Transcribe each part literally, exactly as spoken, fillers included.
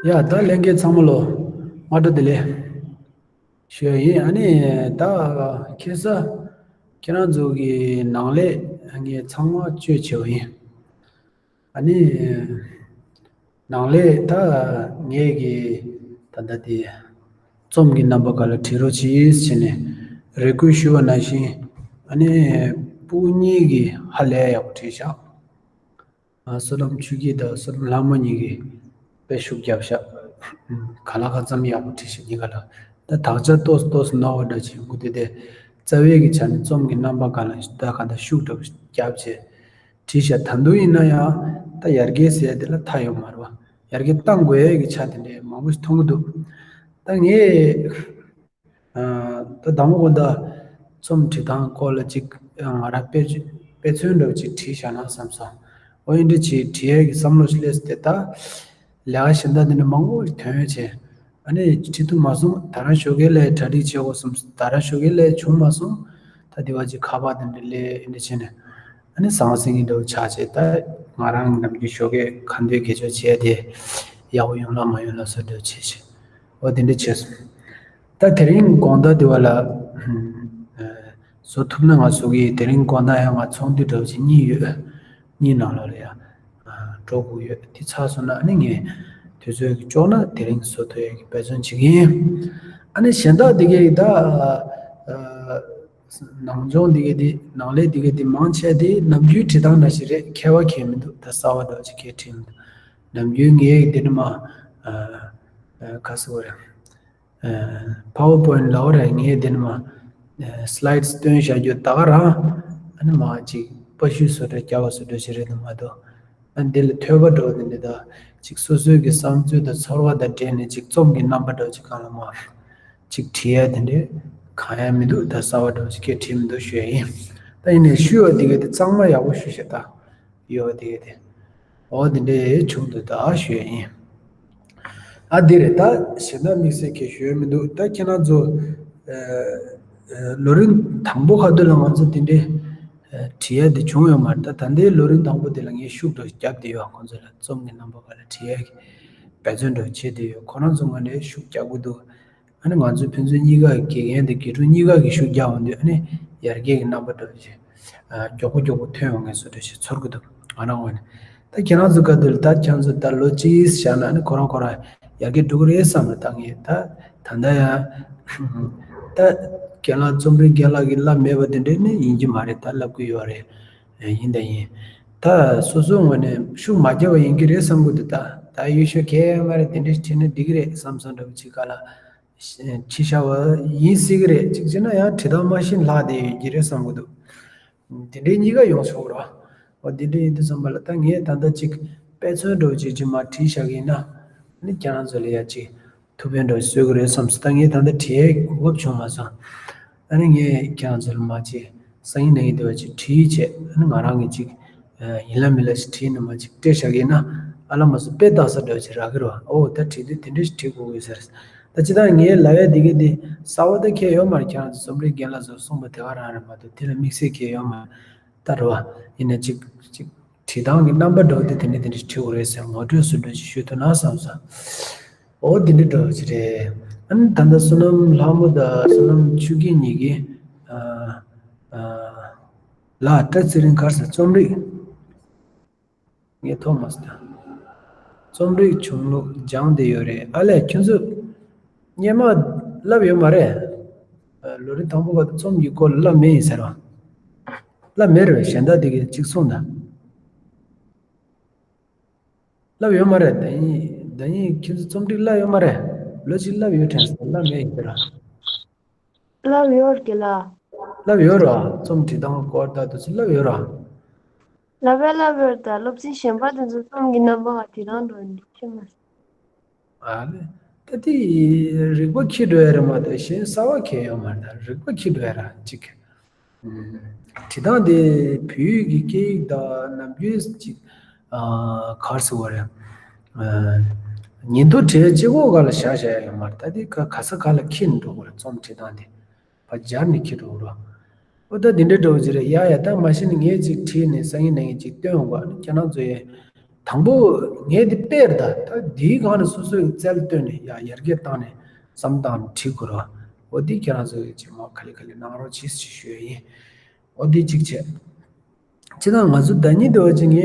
ཡ་ད་ལྷན་རྒྱས་ཚང་མ་ལོ། སྔ་དྲོ་བདེ་ལེགས་ཞུ་ཡ་ཡིན། ཨ་ནི་ད་ཁ་སང་ཁྱེད་རང་ཚོ་གི་ནང་ལས་ངས་ཚང་མ་བཅོས་བྱས་པ་ཡིན། ཨ་ནི་ནང་ལས་ད་ངས་ཀྱི་ད་ལྟ་དེ་རྩོམ་གྱི་རྣམ་པ་ག་ལ་བྲིས་རོགས་གྱིས་བྱས་ནས་རེ་སྐུལ་ཞུས་པ་ནང་བཞིན། ཨ་ནི་སྤུ་གུ་གཉིས་ཀྱིས་ཧ་ལས་ཡག་པོ་བྲིས་ཤག་ཨ། བསོད་ནམས་ཆོས་སྐྱིད་དང་བསོད་ནམས་ལྷ་མོ་གཉིས་ཀྱིས་དཔེ་ཤུགས་བརྒྱབ་ཤག་ག་ལ་གང་འཚམ་ཡག་པོ་བྲིས་ཤག་གཉིས་ཀ་ལ། ད་དག་ཆ་ཏོག་ཙམ་ཏོག་ཙམ་ནོར་བ་འདྲ་ཅིག་ཡོང་གི་འདུག་དེ་རྩ་བའི་གི་ཆ་ནས་རྩོམ་གྱི་རྣམ་པ་ག་ལ་ད་ག་ད་ཤུགས་འདྲ་བོ་བརྒྱབ་བྱས་བྲིས་ཤག་ད་དུང་ཡིན་ན་ཡང་ད་ཡར་རྒྱས་ཟེར་ཡ་དེ་ལ་མཐའ་ཡོད་མ་རེད་བ། ཡར་རྒྱས་གཏང་དགོས་ཡ་གི་ཆ་དེ་འདྲའི་མང་པོ་ཞིག་མཐོང་གི་འདུག་ད་ངས་ཨ། ད་དང་པོ་ད་རྩོམ་བྲིས་སྟངས་སྐོར་ལ་ཅིག་ང་རང་དཔེ་དཔེ་མཚོན་འདྲ་བོ་ཅིག་བྲིས་བཞག་ན་བསམ་སོང་། འོ་ཡིན་འདྲ་ཅིག་བྲིས་ཡས་ཀྱི་བསམ་བློ་ཞིག་སླེབས་ཏེ། ད་ལས་ཀ་གཞན་དག་འདི་འདྲ་མང་པོ་ཞིག་ཐོན་བྱས། ཨ་ནི་བྲིས་ཐུབ་མ་སོང་། ད་རང་ཞོགས་ཀས་ལས་གྲ་སྒྲིག་བྱེད་དགོས་བསམ། ད་རང་ཞོགས་ཀས་ལས་བྱུང་མ་སོང་། ད་དེ་བ་ཅིག་ཁ་པར་དེ་འདྲ་ལས་ཡིན་འདྲ་བྱས་ནས། ཨ་ནི་ཟང་ཟིང་གི་འདྲ་བོ་ཆགས་བྱས། ད་ང་རང་ནམ་རྒྱུན་ཞོགས་ཀས་ཁ་འདོན་དགེ་སྦྱོར་བྱས་ཏེ་ཡག་པོ་ཡོང་ལ་མ་ཡོང་ལ་བཟོ་འདྲ་བྱས་བྱས། འོ་དེ་འདྲ་བྱས་སོང་། ད་དེ་རིང་དགོང་དག་དེ་བ་ལ་ཨ། བཟོ་ཐུབ་ན་ང་བཟོ་གི་ཡིན། དེ་རིང་དགོང་དག་ཡང་ང་ཚོགས་འདུ་འདྲ་བོ་ཅིག་གཉིས་ཡོད། གཉིས་ནང་ལོགས་ལ་ཡང་ཨ། འགྲོ་དགོས་ཡོད། དེ་ཚར་སོང་ན་ཨ་ནི་ངས་དུས་ཚོད་ཀྱི་ལྕོགས་ན་དེ་རིང་བཟོ་ཐུབ་ཡག་གི་འབད་བརྩོན་བྱེད་ཀྱི་ཡིན། ཨ་ནི་གཞན་དག་དེ་གའི་ད་ཨ། ནང་སྦྱོང་འདི་ག་འདི་ནང་ལས་འདི་ག་འདི་མང་ཆེ་དེ་ནམ་རྒྱུན་བྲིས་སྟངས་འདྲ་ཞིག་རེད། མཁས་པ་གང་ཡང་མི་འདུག་ད་གསར་པ་འདྲ་ཅིག་གང་ཡང་བྲིས་མི་འདུག་ནམ་རྒྱུན་ངས་འདི་ནི་མ་ཨ། ཨ། ག་ཟེར་དགོས་རེད། ཨ། PowerPoint ལབ་པ་རེད། ངས་འདི་ནི་མ་ཨ། slides སྟོན་བཞག་རྒྱུ་ད་ག་རང་ཨ་ནི་མ་ཅིག་པར་བཤུས་བཟོ་འདྲ་རྒྱག་པ་བཟོ་འདྲ་ཞིག་རེད་འདུག་མ་གཏོགས། ཨ། འདི་ལ་ཐོས་པ་འདྲ་བོ་དེ་འདྲ་དང་ཅིག་སོ་སོའི་གི་བསམ་ཚུལ་དང་ཚོར་བ་དང་འབྲེལ་ནས་ཅིག་རྩོམ་གྱི་རྣམ་པ་འདྲ་བོ་ཅིག་གང་ལ་མ། ཅིག་བྲིས་ཡ་དེ་འདྲས་གང་ཡང་མི་འདུག་ད་གསར་པ་འདྲ་བོ་ཅིག་གང་ཡང་བྲིས་མི་འདུག་ཞུ་ཡ་ཡིན། ད་ཡིན་ནའི་ཞུ་ཡ་དེ་ག་དེ་གཙང་མ་ཡག་པོ་ཞུ་ཤེས་ད། ཡོད་དེ་ག་དེ། འོ་དེ་འདྲས་བྱུང་འདུག་ད་ཞུ་ཡ་ཡིན། ཨ་དེ་རེད། ད་གཞན་དག་དམིགས་བསལ་གང་ཞུ་ཡ་མི་འདུག་ད་ཁྱེད་རང་ཚོ་ཨ། ལོ་རིམ་དང་པོ་ཁ་ཐུག་ལ་ང་ཚོ་དེ་འདྲས་ཨ། བྲིས་ཡ་དེ་བྱུང་ཡོད་མ་རེད། ད་ད་ལྟའི་ལོ་རིམ་དང་པོ་དེ་ལ་ངས་ཤུགས་འདྲ་བོ་བརྒྱབ་བསྡད་ཡོད། ཁོང་ཚོ་ལ་རྩོམ་གྱི་རྣམ་པ་ག་ལ་བྲིས་ཡ་གི་འབད་བརྩོན་འདྲ་བོ་བྱས་བསྡད་ཡོད། ཁོ་རང་ཚོ་ངོས་ནས་ཤུགས་རྒྱག་གི་འདུག་ཨ་ནི་ང་ཚོ་ཕན་ཚུན་གཉིས་ཀ་གི་དགེ་རྒན་དང་དགེ་ཕྲུག་གཉིས་ཀ་གིས་ཤུགས་རྒྱག་འོང་དུས་ཨ་ནི་ཡར་རྒྱས་ཀྱི་རྣམ་པ་འདྲ་བོ་ཞིག་ཨ། མགྱོགས་པོ་མགྱོགས་པོ་ཐོན་ཡོང་མཁན་བཟོ་འདྲ་ཞིག་ཚོར་གྱི་འདུག་ང་རང་ངོས་ནས། ད་ཁྱེད་རང་ཚོ་ག་དུས་ལ་ད་ཁྱེད་ཚོ་ད་ལོ་གཅིག་བཞག་ན་ཨ་ནི་ཁོ་རང་ཁོ་རང་ཡར་རྒྱས་འགྲོ་གི་རེད་བསམ་ལ། ད་ངས་ད་ད་ལྟ་ཡང་ད་རྒན་ལགས་རྩོམ་རིག་རྒན་ལགས་ཀྱིས་བསླབ་མེད་པ་དེ་འདྲས་ནི་ཡིན་གྱི་མ་རེད། ད་བསླབ་ཀྱི་ཡོད་རེད། ཡིན་ད་ཡིན། ད་སོ་སོའི་ངོས་ནས་ཤུགས་མ་རྒྱབ་པ་ཡིན་གྱི་རེད་བསམ་གྱི་འདུག་ད་ད་ཡུལ་ཤུལ་གང་ཡང་མ་རེད། དེ་འདྲས་བྱས་ན་འགྲིག་གི་རེད་བསམ་བསམ་འདྲ་པོ་ཅིག་ག་ལ། ཕྱི་ཤ་བ་ཡིན་སྲིད་ཀྱི་རེད། གཅིག་བྱས་ན་ཡང་བྲིས་སྟངས་མ་ཤེས་ལྷག་བསྡད་ཡོད་ཀྱི་རེད་བསམ་གྱི་འདུག་དེ་འདྲའི་གཉིས་ཀ་ཡོང་ཆོག་གི་རེད་བ། འོ་དེ་འདྲ་ཡིན་དུས་ཙམ་པ་ལ་ད་ངས་ད་ལྟ་གཅིག་དཔེ་མཚོན་འདྲ་བོ་ཅིག་ཅིག་མར་བྲིས་བཞག་གི་ཡིན་ན། ཨ་ནི་ཁྱེད་རང་ཚོ་ལ་ཡ་གཅིག་ཐུགས་ཕན་འདྲ་བོ་གསོས་ཀྱི་རེད་བསམ་སོང་། ད་ངས་ད་ལྟ་བྲིས་ཡས་གོ་སྐབས་བྱུང་མ་སོང་། ཨ་ནི་ངས་ཁྱེད་རང་ཚོ་ལ་མར་གཅིག་སང་ཉིན་གནངས་ཉིན་དེ་བ་ཅིག་བྲིས་བྱས། ཨ་ནི་ང་རང་གིས་ཅིག་ཡིན་ལ་མིན་ལ་ཞིག་བྲིས་ནས་མར་ཅིག་སྤྲད་བཞག་གི་ཡིན་ན། ཨ་ལ་མ་སོ་དཔེ་ལྟ་ས་འདྲ་བོ་ཅིག་རག་གི་རེད་བ། ཨོ་ད་བྲིས་དུས་དེ་འདྲ་ཞིག་བྲིས་དགོས་ཀྱི་ཡོད་ས་རེད། ད་ཅི་ད་ངས་ལབ་ཡ་འདི་གི་འདི་གསར་པ་ད་གང་ཡང་ཡོད་མ་རེད། ཁྱེད་རང་ཚོ་རྩོམ་རིག་རྒན་ལགས་ཚོ་གསུངས་པ་དེ་ག་རང་རེད་མ་གཏོགས་དེ་ལ་དམིགས་བསལ་གང་ཡང་ཡོད་མ་རེད། ད་རེད་བ། ཡིན་ན་ཅིག་ཅིག་བྲིས་སྟངས་ཀྱི་རྣམ་པ་འདྲ་བོ་དེ་དེ་འདྲ་དེ་འདྲ་ཞིག་བྲིས་དགོས་རེད་ཟེར་ངོ་སྤྲོད་སུ་འདྲ་ཞིག་ཞུས་ཐུབ་ན་བསམ་སོང་། ཨོ་དེ་འདྲ་འདྲ་བོ་ཅིག་རེད། ཨ་ནི་ད་ལྟ་བསོད་ནམས་ལྷ་མོ་དང་བསོད་ནམས་ཆོས་སྐྱིད་གཉིས་ཀྱིས་ཨ། ཨ། ལ་བཀྲ་ཚེ་རིང་གར་ཟེར་རྩོམ་རིག་ངས་ཐོག་མ་སྟ། རྩོམ་རིག་གཞུང་ལུགས་སྦྱངས་བསྡད་ཡོད་རེད། ཨ་ལས་ཁྱོད་ཚོ་སྔོན་མ་བསླབས་ཡོད་མ་རེད། ལོ་རིམ་དང་པོ་ག་རྩོམ་གྱི་སྐོར་ལ་བསླབས་མེད་ཡིན་ཟེར་བ། བསླབས་མེད་རེད་པས། གཞན་དག་དེ་གས་གཅིག་གསུངས་དང་། བསླབས་ཡོད་མ་རེད། ད་ཡིན་ད་ཡིན་ཁྱོད་ཚོ་རྩོམ་རིག་བསླབས་ཡོད་མ་རེད། ལོ་གཅིག་བསླབས་ཡོད་དྲན་སོང་། བསླབས་མེད་ཡིན་ཟེར་བ། བསླབས་ཡོད་རྒན་ལགས། བསླབས་ཡོད་ར། རྩོམ་བྲིས་སྟངས་སྐོར་དག་དེ་ཚོ་བསླབས་ཡོད་ར། བསླབས་ཡོད་བསླབས་ཡོད། ད་སློབ་ཚན་གཞན་པ་དེ་ཚོ་རྩོམ་གྱི་རྣམ་པ་བྲིས་སྟངས་འགྲོ་ནི་ཤེས་མ་སོང་། ཨ་ལེ། ད་དེ་རིག་པ་འཁྱེར་འགྲོ་ཡ་རེད་མ་གཏོགས་གཞན་གསར་པ་གང་ཡང་ཡོད་མ་རེད། ད་རིག་པ་འཁྱེར་འགྲོ་ཡ་ར་གཅིག་བྲིས་སྟངས་དེ་བོད་ཡིག་གི་སྐད་ཡིག་དང་ནམ་རྒྱུན་གཅིག་ཨ། ག་རེ་ཟེར་དགོས་རེད། ཨ། ཉིན་ཐོ་བྲིས་གཅིག་པོ་ག་ལ་བཞག་བཞག་ཡ་ཡོད་མ་རེད། ད་དེ་ག་ག་ས་ག་ལ་འཁྱེར་ནས་འགྲོ་དགོས་རེད། རྩོམ་བྲིས་སྟངས་དེ་ཕར་སྦྱར་ནས་འཁྱེར་འགྲོ་དགོས་རེད། ཨོ་ད་དེ་འདྲ་འདྲ་བོ་ཅིག་རེད། ཡ་ཡ་ད་མ་གཞི་ནས་ངས་ཅིག་བྲིས་ནས་སང་ཉིན་གནངས་ཉིན་ཅིག་སྟོན་འོང་ག་ཨ་ནི་ཁྱེད་རང་ཚོ་ཡས་ དང་པོ་ངས་འདི་དཔེར་ད་ད་འདིའི་སྒང་ནས་སོ་སོའི་རྩལ་བཏོན་ནས་ཡ་ཡར་རྒྱས་བཏང་ནས་བསམ་བཏང་ནས་བྲིས་དགོས་ར། འོ་འདི་ཁྱེད་རང་ཚོ་ཡི་ཅིག་མ་ག་ལེ་ག་ལེ་གནང་རོགས་གྱིས་ཞེས་ཞུ་ཡ་ཡིན། འོ་འདི་གཅིག་བྱས། ཅི་ད་ང་ཚོ་ཟླ་ཉིན་དུ་བ་ཅིག་ངས་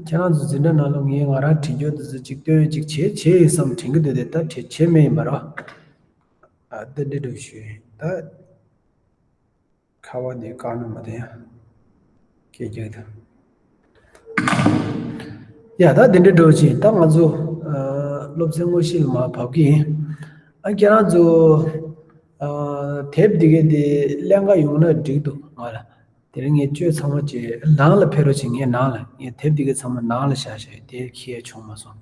ཁྱེད་རང་ཚོ་འཛིན་གྲྭ་ནང་ལ་ངས་ང་རང་བྲིས་རྒྱུ་དུ་ཚོ་ཅིག་སྟོན་ཅིག་བྱེད་བྱེད་ཡིན་བསམ་དྲན་གི་འདུག་དེ་ད་བྲིས་བྱེད་མེད་ཡིན་པ་ར། ཨ་ད་འདི་འདྲ་ཞུ་ཡིན་ད། ཁ་བ་འདི་བཀག་ན་མ་བདེ་ཡ། སྐད་རྒྱག་དང་། ཡ་ད་འདི་འདྲ་འགྲོ་ཅིག་ད་ང་ཚོ་ཨ་སློབ་ཚན་དངོས་གཞི་ལ་མར་བབས་ཀྱི་ཡིན། ཨ་ཁྱེད་རང་ཚོ་ཨ་དེབ་འདི་གའི་འདི་ཀླན་ཀ་ཡོང་ན་འགྲིག་འདུག་ང་ལ། དེ་རིང་ངས་བཅོས་ཚང་མ་བྱས་ནང་ལ་ཕེབས་རོགས་བྱེད། ངས་ནང་ལ་ངས་དེབ་འདི་གའི་ཚང་མ་ནང་ལ་བཞག་བཞག་དེ་ཁྱེར་ཡ་བྱུང་མ་སོང་།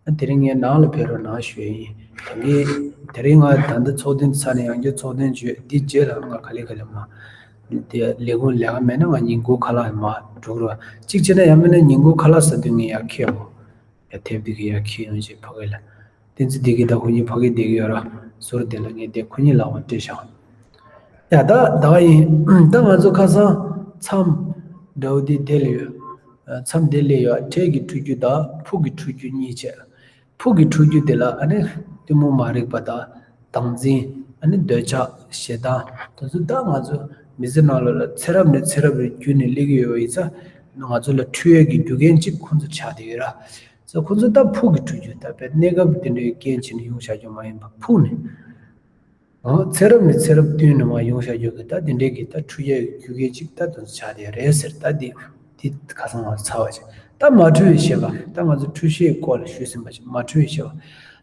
ཨ་དེ་རིང་ངས་ནང་ལ་ཕེབས་རོགས་གནང་ཞུ་ཡ་ཡིན། ད་གིན་དེ་རིང་ང་ད་ལྟ་ཚོགས་ཐེངས་ཚར་ནས་ཡང་བསྐྱར་ཚོགས་ཐེངས་བྱོས་འདི་རྗེས་ལ་ང་ག་ལེ་ག་ལེ་མ། དེ་ལས་ཁུངས་ལས་ཀ་མེད་ན་ང་ཉིན་གུང་ཁ་ལག་མ་འགྲོ་རོགས། གཅིག་བྱས་ན་ཡང་མིན་ན་ཉིན་གུང་ཁ་ལག་ཟ་དུས་ངས་ཡར་ཁྱེར་འོ། ཡ་དེབ་འདི་གི་ཡར་ཁྱེར་ཡོང་བྱས་ཕ་གི་ལ། བསྟན་འཛིན་འདི་གི་ད་ཁོ་གཉིས་ཕ་གི་བསྡད་ཀྱི་ཡོད་ར། ཟུར་དེ་ལ་ངས་དེ་ཁོ་གཉིས་ལག་པ་སྤྲད་བཞག་ཡ་ད་ད་ཡིན། ད་ང་ཚོ་ཁ་སང་མཚམས་འདྲ་བོ་དེ་དེ་ལས་ཡོད། མཚམས་དེ་ལས་ཡོད་འཕྲལ་གྱི་འཁྲུད་རྒྱུ་དང་ཕུགས་ཀྱི་འཁྲུད་རྒྱུ་གཉིས་བྱས། ཕུགས་ཀྱི་འཁྲུད་རྒྱུ་དེ་ལ་ཨ་ནི་གཏི་མུག་མ་རིག་པ་དང་། བདག་འཛིན། ཨ་ནི་འདོད་ཆགས་ཞེ་སྡང་དེ་ཚོ་ད་ང་ཚོ་མི་ཚེ་ནང་ལོགས་ལ་ཚེ་རབས་ནས་ཚེ་རབས་རེ་བརྒྱུད་ནས་སླེབས་ཀྱི་ཡོད་པ་ཡིན་ཙང་། ང་ཚོ་ལ་འཁྲུད་ཡས་ཀྱི་རྒྱུ་རྐྱེན་གཅིག་ཁོང་ཚོ་ཆགས་བསྡད་ཡོད་ར། ཙང་ཁོང་ཚོ་ད་ཕུགས་ཀྱི་འཁྲུད་རྒྱུ་ད་དཔེ་གནས་སྐབས་དེ་འདྲའི་རྐྱེན་བྱས་ནས་ཡོང་བཞག་རྒྱུ་མ་ཡིན་པ་ཕུགས་ནས། ཨང་ཚེ་རབས་ནས་ཚེ་རབས་བསྟུན་ནས་མར་ཡོང་བཞག་རྒྱུ་གི་ད་དེ་འདྲའི་གི་ད་འཁྲུལ་ཡས་རྒྱུ་རྐྱེན་ཅིག་ད་དོན་ཆགས་བསྡད་རེད་ཟེར། ད་འདི་འདི་ཁ་སང་ང་ཚར་བ་ཅིག་ད་མ་འཁྲུལ་བའི་ཤེས་པ། ད་ང་ཚོ་འཁྲུལ་ཤེས་སྐོར་ལ་ཞུས་ཟིན་པ་ཅིག་མ་འཁྲུལ་བའི་ཤེས་པ།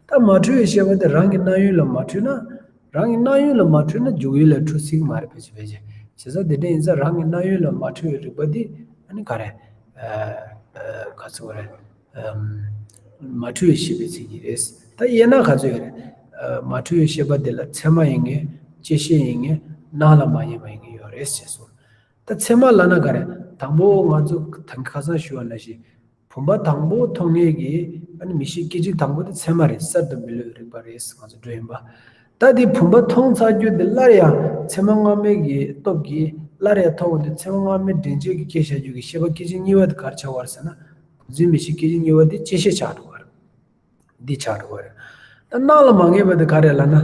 ད་མ་འཁྲུལ་བའི་ཤེས་པ་དེ་རང་གི་རྣམ་ཡུལ་ལ་མ་འཁྲུལ་ན། རང་གི་རྣམ་ཡུལ་ལ་མ་འཁྲུལ་ན་འཇུག་ཡུལ་ལ་འཁྲུལ་སྲིད་ཀྱི་མ་རེད། ཕལ་ཆེར་ཕལ་ཆེར་བྱས་ཙང་དེ་འདྲ་ཡིན་ཙང་རང་གི་རྣམ་ཡུལ་ལ་མ་འཁྲུལ་བའི་རིག་པ་འདི་ཨ་ནི་ག་རེ། ཨ་ཨ་ག་ཚོད་རེད། ཨམ། མ་འཁྲུལ་བའི་ཤེས་པའི་མཚན་ཉིད་རེད། ད་དབྱེ་ན་ག་ཚོད་ཡོད་རེད། ཨ་མ་འཁྲུལ་བའི་ཤེས་པ་འདི་ལ་ཚད་མ་ཡིན་ངེས། བཅད་ཤེས་ཡིན་ངེས། སྣང་ལ་མ་ངེས་པ་ཡིན་ངེས་ཡོད་རེད་ཅེས་གསུངས། ད་ཚད་མ་ལབ་ན་ག་རེ། དང་པོ་ང་ཚོ་ད་ཁ་སང་ཞུས་པ་ནང་བཞིན། བུམ་པ་དང་པོ་མཐོང་ངེས་ཀྱི་ཨ་ནི་མིག་ཤེས་སྐད་ཅིག་དང་པོ་དེ་ཚད་མ་རེད། གསར་དུ་མི་བསླུ་བའི་རིག་པ་རེད། ང་ཚོ་འགྲོ་ཡིན་པ། ད་དེ་བུམ་པ་མཐོང་ཚར་རྒྱུ་དེ་སླར་ཡང་ཚད་མ་སྔ་མའི་གི་སྟོབས་ཀྱིས་སླར་ཡང་མཐོང་བ་དེ་ཚད་མ་སྔ་མའི་འདྲེན་བྱེད་ཀྱི་སྐྱེ་བཞག་རྒྱུ་གི་ཤེས་པ་སྐད་ཅིག་གཉིས་པ་དེ་ག་རེ་ཆགས་པ་རེད་ཟེར་ན། བུམ་འཛིན་མིག་ཤེས་སྐད་ཅིག་གཉིས་པ་དེ་བཅད་ཤེས་ཆགས་འགྲོ་བ་རེད། འདི་ཆགས་འགྲོ་བ་རེད། ད་སྣང་ལ་མ་ངེས་པ་དེ་ག་རེ་ལབ་ན།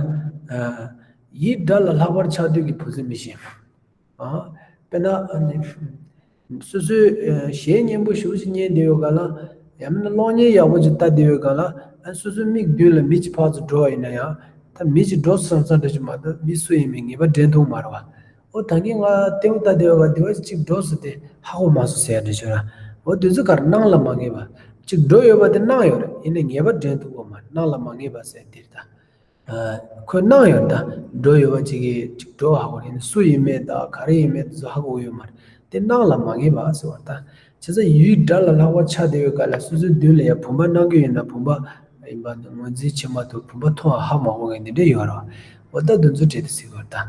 ཡིད་སྒྲ་ལ་ལྷག་པར་ཆགས་དུས་ཀྱི་བུམ་འཛིན་མིག་ཤེས། ཨ། དཔེར་ན་ཨ་ནི། སོ་སོའི་ཨ་གཞས་སྙན་པོ་ཞེ་པོ་ཅིག་ཉན་བསྡད་ཡོད་ག་ལ། ཡང་མིན་ན་གློག་བརྙན་ཡག་པོ་ཅིག་ལྟ་བསྡད་ཡོད་ག་ལ། ཨ་སོ་སོའི་མིག་མདུན་ལ་མི་ཅིག་ཕར་ཚུར་འགྲོ་བ་ཡིན་ན་ཡང་། ད་མི་ཅིག་འགྲོ་སོང་བསམ་བསམ་འདྲ་ཞིག་མ་གཏོགས་མི་སུ་ཡིན་མིན་ངེས་པ་དྲན་ཐུབ་མ་རེད་བ། འོ་ད་གིན་ང་ལྟད་མོ་ལྟ་བསྡད་ཡོད་ག་དེ་བ་ཅིག་འགྲོ་སོང་སྟེ་ཧ་གོ་མ་སོང་ཟེར་ཡ་འདྲ་ཞིག་ར། འོ་དེ་ཚོ་ག་རེ་སྣང་ལ་མ་ངེས་པ། ཅིག་འགྲོ་ཡོད་པ་དེ་སྣང་ཡོད་རེད། ཡིན་ནའི་ངེས་པ་དྲན་ཐུབ་ཀྱི་མ་རེད། སྣང་ལ་མ་ངེས་པ་ཟེར་དེ་རེད་ད། ཁོས་སྣང་ཡོད་ད། འགྲོ་ཡོད་པ་ཅིག་གིས་ཅིག་འགྲོ་ཧ་གོ་རེད། སུ་ཡིན་མེད་ད་ག་རེ་ཡིན་མེད་དེ་ཚོ་ཧ་གོ་ཡོད་མ་རེད། དེ་སྣང་ལ་མ་ངེས་པ་ཟེར་བ་ད། བྱས་ཙང་ཡིད་སྒྲ་ལ་ལྷག་པར་ཆགས་བསྡད་ཡོད་ག་ལ། སོ་སོའི་མདུན་ལ་ཡ་བུམ་པ་སྣང་གི་ཡོད་ན་བུམ་པ་ཡིན་པ་ངོས་འཛིན་བྱེད་མ་ཐུབ། བུམ་པ་མཐོང་བ་ཧ་མ་གོ་མཁན་དེ་འདྲ་ཡོད་རེད་བ། འོ་ད་དེ་ཚོ་བྲིས་ཏེ་ཟེར་བ་ད།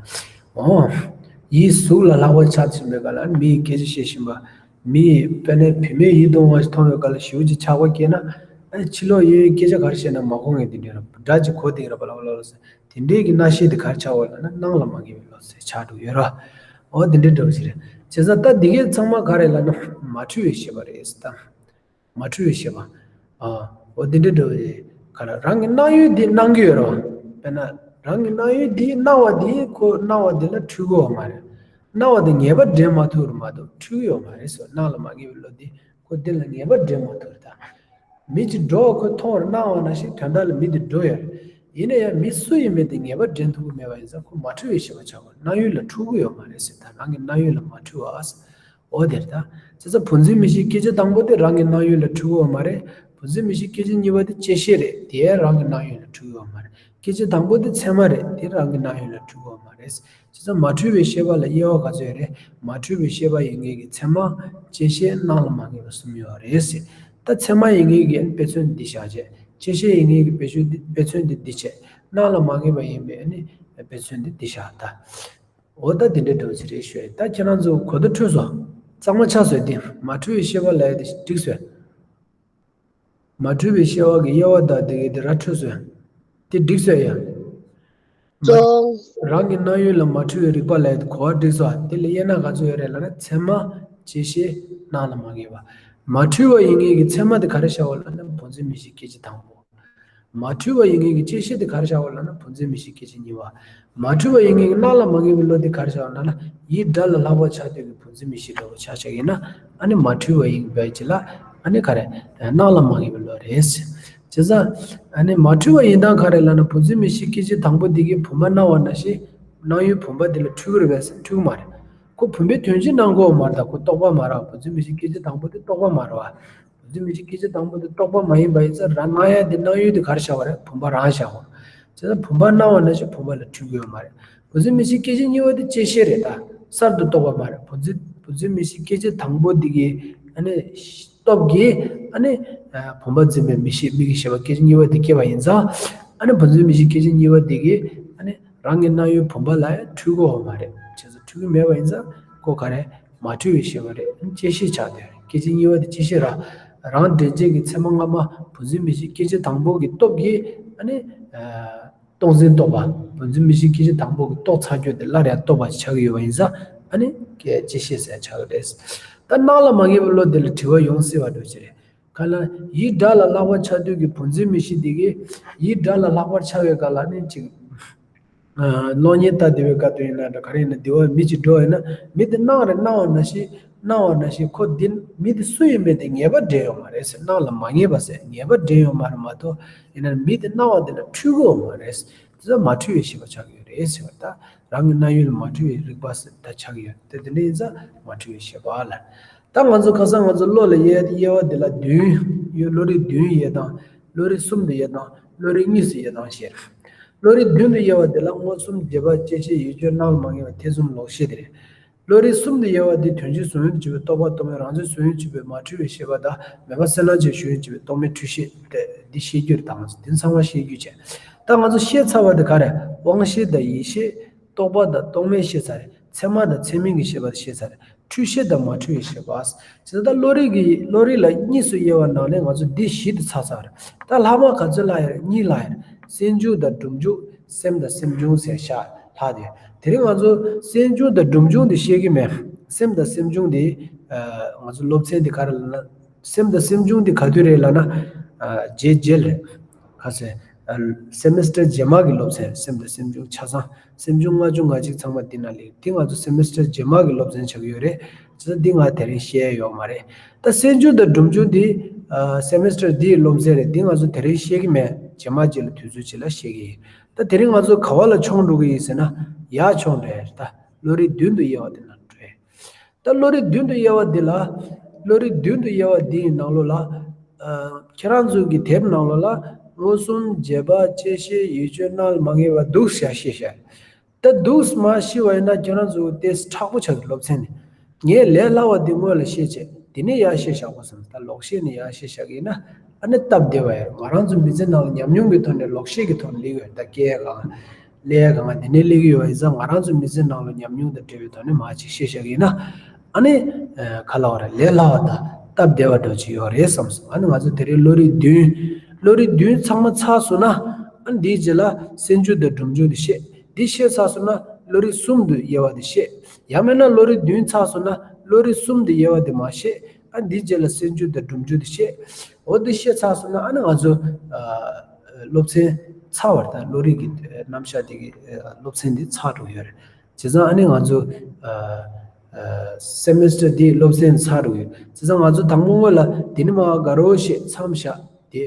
འོ། ཡིད་གཟུགས་ལ་ལྷག་པར་ཆགས་ཕྱིན་པའི་ག་ལ་མིའི་སྐད་ཆ་བཤད་བཞིན་པ། མི་ཡིས་དཔེར་ན་བུད་མེད་ཡིད་དུ་འོང་བ་ཞིག་མཐོང་བའི་སྐབས་ལ་ཞེ་པོ་ཅིག་ཆགས་པ་སྐྱེས་ན། ཨ་ནི་ཕྱི་ལོགས་ཡོད་ཡོད་སྐད་ཆ་ག་རེ་བཤད་ན་མ་གོ་མཁན་དེ་འདྲ་ར། སྒྲ་ཅིག་གོ་བསྡད་ར་པ་ལ་པ་ལ་ལ་ཟེར། དེ་འདྲའི་གི་རྣམ་ཤེས་དེ་ག་རེ་ཆགས་པ་ལབ་ན་སྣང་ལ་མ་ངེས་པའི་བློ་ཟེར་ཆགས་འགྲོ་ཡོད་ར། འོ་དེ་འདྲའི་འདྲ་བོ་ཞིག་རེད། བྱས་ཙང་ད་འདི་གའི་ཚང་མ་ག་རེ་ལབ་ན་མ་འཁྲུལ་བའི་ཤེས་པ་རེད་ཟེར་ད། མ་འཁྲུལ་བའི་ཤེས་པ། ཨ། འོ་འདི་འདྲའི་འདྲ་བོ་ཞིག་ག་ལ་རང་གི་སྣང་ཡུལ་འདི་སྣང་གི་ཡོད་ར་བ། དཔེར་ན་རང་གི་སྣང་ཡུལ་འདི་སྣང་བ་འདི་ཁོ་སྣང་བ་འདི་ལ་འཁྲུལ་གི་ཡོད་མ་རེད། སྣང་བ་དེ་ངེས་པ་འདྲེན་མ་ཐུབ་རེད་མ་གཏོགས་འཁྲུལ་གི་ཡོད་མ་རེད་ཟེར། སྣང་ལ་མ་ངེས་པའི་བློ་འདི་ཁོ་འདི་ལ་ངེས་པ་འདྲེན་མ་ཐུབ་རེད་ད། མི་གཅིག་འགྲོ་བ་ཁོ་མཐོང་བར་སྣང་བ་ནང་བཞིན་དོན་དག་ལ་མི་དེ་འགྲོ་ཡོད་རེད། ཡིན་ན་ཡང་མི་སུ་ཡིན་མིན་དེ་ངེས་པ་འདྲེན་ཐུབ་ཀྱི་མེད་པ་ཡིན་ཙང་ཁོ་མ་འཁྲུལ་བའི་ཤེས་པ་ཆགས་དགོས། སྣང་ཡུལ་ལ་འཁྲུལ་གྱི་ཡོད་མ་རེད་ཟེར། ད་རང་གི་སྣང་ཡུལ་ལ་མ་འཁྲུལ་བ། འོ་དེ་རེད་ད། བྱས་ཙང་བུམ་འཛིན་མིག་ཤེས་སྐད་ཅིག་དང་པོ་དེ་རང་གི་སྣང་ཡུལ་ལ་འཁྲུལ་གྱི་ཡོད་མ་རེད། བུམ་འཛིན་མིག་ཤེས་སྐད་ཅིག་གཉིས་པ་དེ་བཅད་ཤེས་རེད། དེ་ཡང་རང་གི་སྣང་ཡུལ་ལ་འཁྲུལ་གྱི་ཡོད་མ་རེད། སྐད་ཅིག་དང་པོ་དེ་ཚད་མ་རེད། དེ་རང་གི་སྣང་ཡུལ་ལ་འཁྲུལ་གྱི་ཡོད་མ་རེད། བྱས་ཙང་མ་འཁྲུལ་བའི་ཤེས་པ་ལ་དབྱེ་བ་ག་ཚོད་ཡོད་རེད། མ་འཁྲུལ་བའི་ཤེས་པ་ཡིན་མཁན་གྱི་ཚད་མ། བཅད་ཤེས། སྣང་ལ་མ་ངེས་པ་གསུམ་ཡོད་རེད་ཟེར། ད་ཚད་མ་ཡིན་མཁན་གྱི་དཔེ་མཚོན་འདི་བཞག་བྱས། བཅད་ཤེས་ཡིན་མཁན་གྱི་དཔེ་མཚོན་འདི་དཔེ་མཚོན་འདི་འདི་བྱས། སྣང་ལ་མ་ངེས་པ་ཡིན་པའི་ཨ་ནི་དཔེ་མཚོན་འདི་འདི་བཞག་ད། འོ་ད་འདི་འདྲའི་འདྲ་བོ་ཅིག་རེད་ཞུ་ཡ། ད་ཁྱེད་རང་ཚོ་གོ་བརྡ་འཕྲོད་སོང་། གཙང་མ་ཆགས་སོང་། དེ་མ་འཁྲུལ་བའི་ཤེས་པ་ལབ་ཡ་དེ་འགྲིག་སོང་། མ་འཁྲུལ་བའི་ཤེས་པ་གི་དབྱེ་བ་དང་དེ་གའི་དེ་ར་འཕྲོད་སོང་། དེ་འགྲིག་སོང་ཡ། མ་ཙང་། རང་གི་སྣང་ཡུལ་ལ་མ་འཁྲུལ་བའི་རིག་པ་ལ་གོ་བ་འགྲིག་སོང་། དེ་ལ་དབྱེ་ན་ག་ཚོད་ཡོད་རེད་ལབ་ན་ཚད་མ། བཅད་ཤེས། སྣང་ལ་མ་ངེས་པ། མ་འཁྲུལ་བ་ཡིན་མཁན་གྱི་ཚད་མ་དེ་ག་རེ་བྱ་བ་ལབ་ན་བུམ་འཛིན་མིག་ཤེས་སྐད་ཅིག་དང་པོ། མ་འཁྲུལ་བ་ཡིན་མཁན་གྱི་བཅད་ཤེས་དེ་ག་རེ་བྱ་བ་ལབ་ན་བུམ་འཛིན་མིག་ཤེས་སྐད་ཅིག་གཉིས་པ། མ་འཁྲུལ་བ་ཡིན་མཁན་གྱི་སྣང་ལ་མ་ངེས་པའི་བློ་དེ་ག་རེ་བྱ་བ་ལབ་ན་ཡིད་དགྲ་ལ་ལྷག་པར་ཆགས་དུས་ཀྱི་བུམ་འཛིན་མིག་ཤེས་འདྲ་བོ་ཆ་བཞག་ཡིན་ན་ཨ་ནི་མ་འཁྲུལ་བ་ཡིན་པའི་ཕྱིར་ལ་ཨ་ནི་ག་རེ་སྣང་ལ་མ་ངེས་པའི་བློ་རེད། བྱས་ཙང་ཨ་ནི་མ་འཁྲུལ་བ་ཡིན་སྟངས་ག་རེ་ལབ་ན་བུམ་འཛིན་མིག་ཤེས་སྐད་ཅིག་དང་པོ་དེ་གིས་བུམ་པ་སྣང་བ་ནང་བཞིན་སྣང་ཡུལ་བུམ་པ་དེ་ལ་འཁྲུལ་གྱི་རེད་པས་འཁྲུལ་གྱི་མ་རེད། ཁོ་བུམ་པའི་དོན་སྤྱི་སྣང་གི་ཡོད་མ་རེད། ད་ཁོ་རྟོག་པ་མ་རེད། བུམ་འཛིན་མིག་ཤེས་སྐད་ཅིག་དང་པོ་དེ་རྟོག་པ་མ་རེད་བ། བུམ་འཛིན་མིག་ཤེས་སྐད་ཅིག་དང་པོ་དེ་རྟོག་པ་མ་ཡིན་པ་ཡིན་ཙང་རང་སྣང་ཡ་དེ་སྣང་ཡུལ་དེ་ག་རེ་བྱ་བ་རེད། བུམ་པ་རང་བྱ་བ་རེད། བྱས་ཙང་བུམ་པ་སྣང་བ་ནང་བཞིན་བུམ་པ་ལ་འཁྲུལ་གྱི་ཡོད་མ་རེད། བུམ་འཛིན་མིག་ཤེས་སྐད་ཅིག་གཉིས་པ་དེ་བཅད་ཤེས་རེད། ད་གསར་དུ་རྟོགས་པ་མ་རེད། བུམ་འཛིན་བུམ་འཛིན་མིག་ཤེས་སྐད་ཅིག་དང་པོ་དེ་གི་ཨ་ནི་སྟོབས་ཀྱིས་ཨ་ནི་བུམ་པ་འཛིན་པའི་མིག་ཤེས་མིག་གི་ཤེས་པ་སྐད་ཅིག་གཉིས་པ་དེ་སྐྱེས་པ་ཡིན་ཙང་ཨ་ནི་བུམ་འཛིན་མིག་ཤེས་སྐད་ཅིག་གཉིས་པ་དེ་གི་ཨ་ནི་རང་གི་སྣང་ཡུལ་བུམ་པ་ལ་ཡང་འཁྲུལ་གྱི་ཡོད་མ་རེད། བྱས་ཙང་འཁྲུལ་གྱི་མེད་པ་ཡིན་ཙང་ཁོ་ག་རེ་མ་འཁྲུལ་བའི་ཤེས་པ་རེད། བཅད་ཤེས་ཆགས་དེ་རེད། སྐད་ཅིག་གཉིས་པ་དེ་བཅད་ཤེས་ར། རང་འདྲེན་བྱེད་ཀྱི་ཚད་མ་སྔ་མ་བུམ་འཛིན་མིག་ཤེས་སྐད་ཅིག་དང་པོ་གི་སྟོབས་ཀྱིས་ཨ་ནི་རྟོགས་འཛིན་རྟོག་པ་བུམ་འཛིན་མིག་ཤེས་སྐད་ཅིག་དང་པོ་གི་རྟོགས་ཚར་རྒྱུ་དེ་སླར་ཡང་རྟོགས་པ་ཆགས་ཀྱི་ཡོད་པ་ཡིན་ཙང་ཨ་ནི་སྐད་བཅད་ཤེས་ཟེར་ཆགས་ཀྱི་རེད། ད་སྣང་ལ་མ་ངེས་པའི་བློ་དེ་ལ་དྲི་བ་ཡོང་སྲིད་པ་འདྲ་ཅིག་རེད། ག་ལ་ཡིད་དགྲ་ལ་ལྷག་པར་ཆགས་དུས་ཀྱི་བུམ་འཛིན་མིག་ཤེས་དེ་གིས་ཡིད་དགྲ་ལ་ལྷག་པར་ཆགས་པའི་སྐབས་ལ་ནི་ཅིག་གློག་བརྙན་ལྟ་བདེ་བའི་སྐབས་དུ་ཡིན་ན་འདྲ་ག་རེ་ཡིན་ན་བདེ་བ་མི་གཅིག་འགྲོ་ཡིན་ན་མི་དེ་སྣང་རེ་སྣང་བ་ནང་བཞིན་སྣང་བ་ནང་བཞིན་ཁོ་འདི་མི་དེ་སུ་ཡིན་མིན་དེ་ངེས་པ་འདྲེན་ཡོད་མ་རེད་ཟེར། སྣང་ལ་མ་ངེས་པ་ཟེར་ངེས་པ་འདྲེན་ཡོད་མ་རེད་མ་གཏོགས་ཡིན་ན་མི་དེ་སྣང་བ་དེ་ལ་འཁྲུལ་གྱི་ཡོད་མ་རེད། དེ་ཚོ་མ་འཁྲུལ་བའི་ཤེས་པ་ཆགས་ཀྱི་ཡོད་རེད་ཟེར་བ་ད་རང་གི་སྣང་ཡུལ་ལ་མ་འཁྲུལ་བའི་རིག་པ་ཟེར་ད་ཆགས་ཀྱི་ཡོད་དེ་དེ་འདྲ་ཡིན་ཙང་མ་འཁྲུལ་བའི་ཤེས་པ་ལ། ད་ང་ཚོ་ཁ་སང་ང་ཚོ་བློ་ལ་དབྱེ་དབྱེ་བ་འདི་ལ་བདུན་ཡོད། བློ་རིག་བདུན་དབྱེ་སྟངས། བློ་རིག་གསུམ་དུ་དབྱེ་སྟངས། བློ་རིག་གཉིས་སུ་དབྱེ་སྟངས་བཤད། བློ་རིག་བདུན་དུ་དབྱེ་བ་འདི་ལ་མངོན་སུམ་རྗེས་དཔག་བཅད་ཤེས་ཡིད་དཔྱོད་སྣང་ལ་མ་ངེས་པ་ཐེ་ཚོམ་ལོག་ཤེས་དེ་རེད། བློ་རིག་གསུམ་དུ་དབྱེ་བ་འདི་དོན་སྤྱི་ཟུང་ཡོད་དུ་གྱུར་པའི་རྟོག་པ་རྟོག་མེད་རང་མཚན་ཟུང་ཡོད་དུ་གྱུར་པའི་མ་འཁྲུལ་བའི་ཤེས་པ་དང་མེད་པ་སེར་སྣ་ཅན་ཟུང་ཡོད་དུ་གྱུར་པའི་རྟོག་མེད་འཁྲུལ་ཤེས་ཏེ་འདི་ཤེས་རྒྱུ་རེད། ད་ང་ཚོ་འདི་ཚང་མ་ཤེས་རྒྱུ་བྱས། ད་ང་ཚོ་ཤེས་ཚར་བ་འདི་ག་རེ་དབང་ཤེས་དང་ཡིད་ཤེས། རྟོག་པ་དང་རྟོག་མེད་ཤེས་ཚར་རེད། ཚད་མ་དང་ཚད་མིན་གྱི་ཤེས་པ་དེ་ཤེས་ཚར་རེད། འཁྲུལ་ཤེས་དང་མ་འཁྲུལ་བའི་ཤེས་པ། བྱས་ཙང་ད་བློ་རིག་གི་བློ་རིག་ལ་གཉིས་སུ་དབྱེ་བ་ནང་ནས་ང་ཚོ་འདི་བཞི་དེ་ཚར་ཚར་རེད། ད་ལྷག་མ་ག་ཚོད་ལྷག་ཡོད་རེད། གཉིས་ལྷག་ཡོད་རེད། སེམས་བྱུང་དང་སྒྲིབ་བྱུང་སེམས་དང་སེམས་བྱུང་ཟེར་ཤག་ལྷག་དེ། དེ་རིང་ང་ཚོ་སེམས་བྱུང་དང་སྒྲིབ་བྱུང་དེ་ཤེས་ཀྱི་མེད། སེམས་དང་སེམས་བྱུང་དེ་ང་ཚོ་སློབ་ཚན་དེ་ག་རེ་ལབ་ན། སེམས་དང་སེམས་བྱུང་དེ་ག་དུས་རེད་ལབ་ན། རྗེས་རྗེས་ལ་རེད། ག་ཚོད། སེ་མི་སི་ཊར་རྗེས་མ་གི་སློབ་ཚན་སེམས་དང་སེམས་བྱུང་ཆ་ཚང་། སེམས་བྱུང་ལྔ་བཅུ་ང་གཅིག་ཚང་མ་འདི་ན་ལེགས། འདི་ང་ཚོ་སེ་མི་སི་ཊར་རྗེས་མ་གི་སློབ་ཚན་ཆགས་ཀྱི་ཡོད་རེད། བྱས་ཙང་འདི་ང་དེ་རིང་བཤད་ཡོད་མ་རེད། ད་སེམས་བྱུང་དང་སྒྲིབ་བྱུང་འདི་སེ་མི་སི་ཊར་འདིའི་སློབ་ཚན་རེད། འདི་ང་ཚོ་དེ་རིང་བཤད་ཀྱི་མེད། རྗེས་མ་རྗེས་ལ་དུས་ཚོད་ཅིག་ལ་བཤད་ཀྱི་ཡིན། ད་དེ་རིང་ང་ཚོ་ག་བ་ལ་མཆོང་འགྲོ་གི་ཡིན་ཟེར་ན་ཡར་མཆོང་འགྲོ་ཡ་རེད། ད་བློ་རིག་བདུན་དུ་དབྱེ་བ་དེ་ན་འགྲོ་ཡ། ད་བློ་རིག་བདུན་དུ་དབྱེ་བ་འདི་ལ། བློ་རིག་བདུན་དུ་དབྱེ་བ་འདིའི་ནང་ལོགས་ལ། ཨ། ཁྱེད་རང་ཚོ་གི་དེབ་ནང་ལོགས་ལ་མངོན་སུམ་རྗེས་དཔག་བཅད་ཤེས་ཡིད་དཔྱོད་སྣང་ལ་མ་ངེས་པ་འདུག་ཤག་ཤེས་ཤག་ད་འདུག་མ་ཤེས་པ་ཡིན་ན་ཁྱེད་རང་ཚོ་ཏོག་ཙམ་མཁྲེགས་པོ་ཆགས་ཀྱི། སློབ་ཚན་ནི། ངས་ལས་སླ་བ་འདི་སྔོན་ལ་ཤེས་བྱས་འདི་ནས་ཡར་ཤེས་བཞག་དགོས་བསམ། ད་ལོག་ཤེས་ནས་ཡར་ཤེས་བཞག་གི་ཡིན་ན་ཨ་ནི་སྟབས་བདེ་བ་ཡོད། ང་རང་ཚོ་མི་ཚེ་ནང་ལ་ཉམས་མྱོང་གི་ཐོག་ནས་ལོག་ཤེས་ཀྱི་ཐོག་ནས་སླེབས་ཡོད། ད་སྐད་གང་། ལས་གང་དེ་ནས་སླེབས་ཀྱི་ཡོད་པ་ཡིན་ཙང་ང་རང་ཚོའི་མི་ཚེ་ནང་ལ་ཉམས་མྱོང་དང་འབྲེལ་བའི་ཐོག་ནས་མར་ཅིག་ཤེས་བཞག་གི་ཡིན་ན། ཨ་ནི། ཨ། ག་ལབ་དགོས་རེད། ལས་སླ་བ་དང་སྟབས་བདེ་བ་འདྲ་ཅིག་ཡོད་རེད་བསམ་སོང་། ཨ་ནི་ང་ཚོ་དེ་རིང་བློ་རིག་བདུན། བློ་རིག་བདུན་ཚང་མ་ཚར་སོང་ན། ཨ་ནི་དེའི་རྗེས་ལ་སེམས་བྱུང་དང་སྒྲིབ་བྱུང་དེ་བཤད། དེ་བཤད་ཚར་སོང་ན་བློ་རིག་གསུམ་དུ་དབྱེ་བ་དེ་བཤད། ཡང་མིན་ན་བློ་རིག་བདུན་ཚར་སོང་ན་བློ་རིག་གསུམ་དུ་དབྱེ་བ་དེ་མར་བཤད། ཨ་ནི་དེའི་རྗེས་ལ་སེམས་བྱུང་དང་སྒྲིབ་བྱུང་དེ་བཤད། འོ་དེ་བཤད་ཚར་སོང་ན་ཨ་ནི་ང་ཚོ། ཨ། སློབ་ཚན་ཚར་བ་རེད། ད་བློ་རིག་གི་རྣམ་གཞག་དེ་གི་སློབ་ཚན་དེ་ཚར་འགྲོ་གི་ཡོད་རེད། བྱས་ཙང་ཨ་ནི་ང་ཚོ། ཨ། ཨ། སེ་མི་སི་ཊར་འདིའི་སློབ་ཚན་ཚར་འགྲོ་གི་ཡོད། བྱས་ཙང་ང་ཚོ་དང་པོ་སྔོན་ལ་འདི་ནས་མར་དགའ་རོགས་བྱས་མཚམས་བཞག་དེ།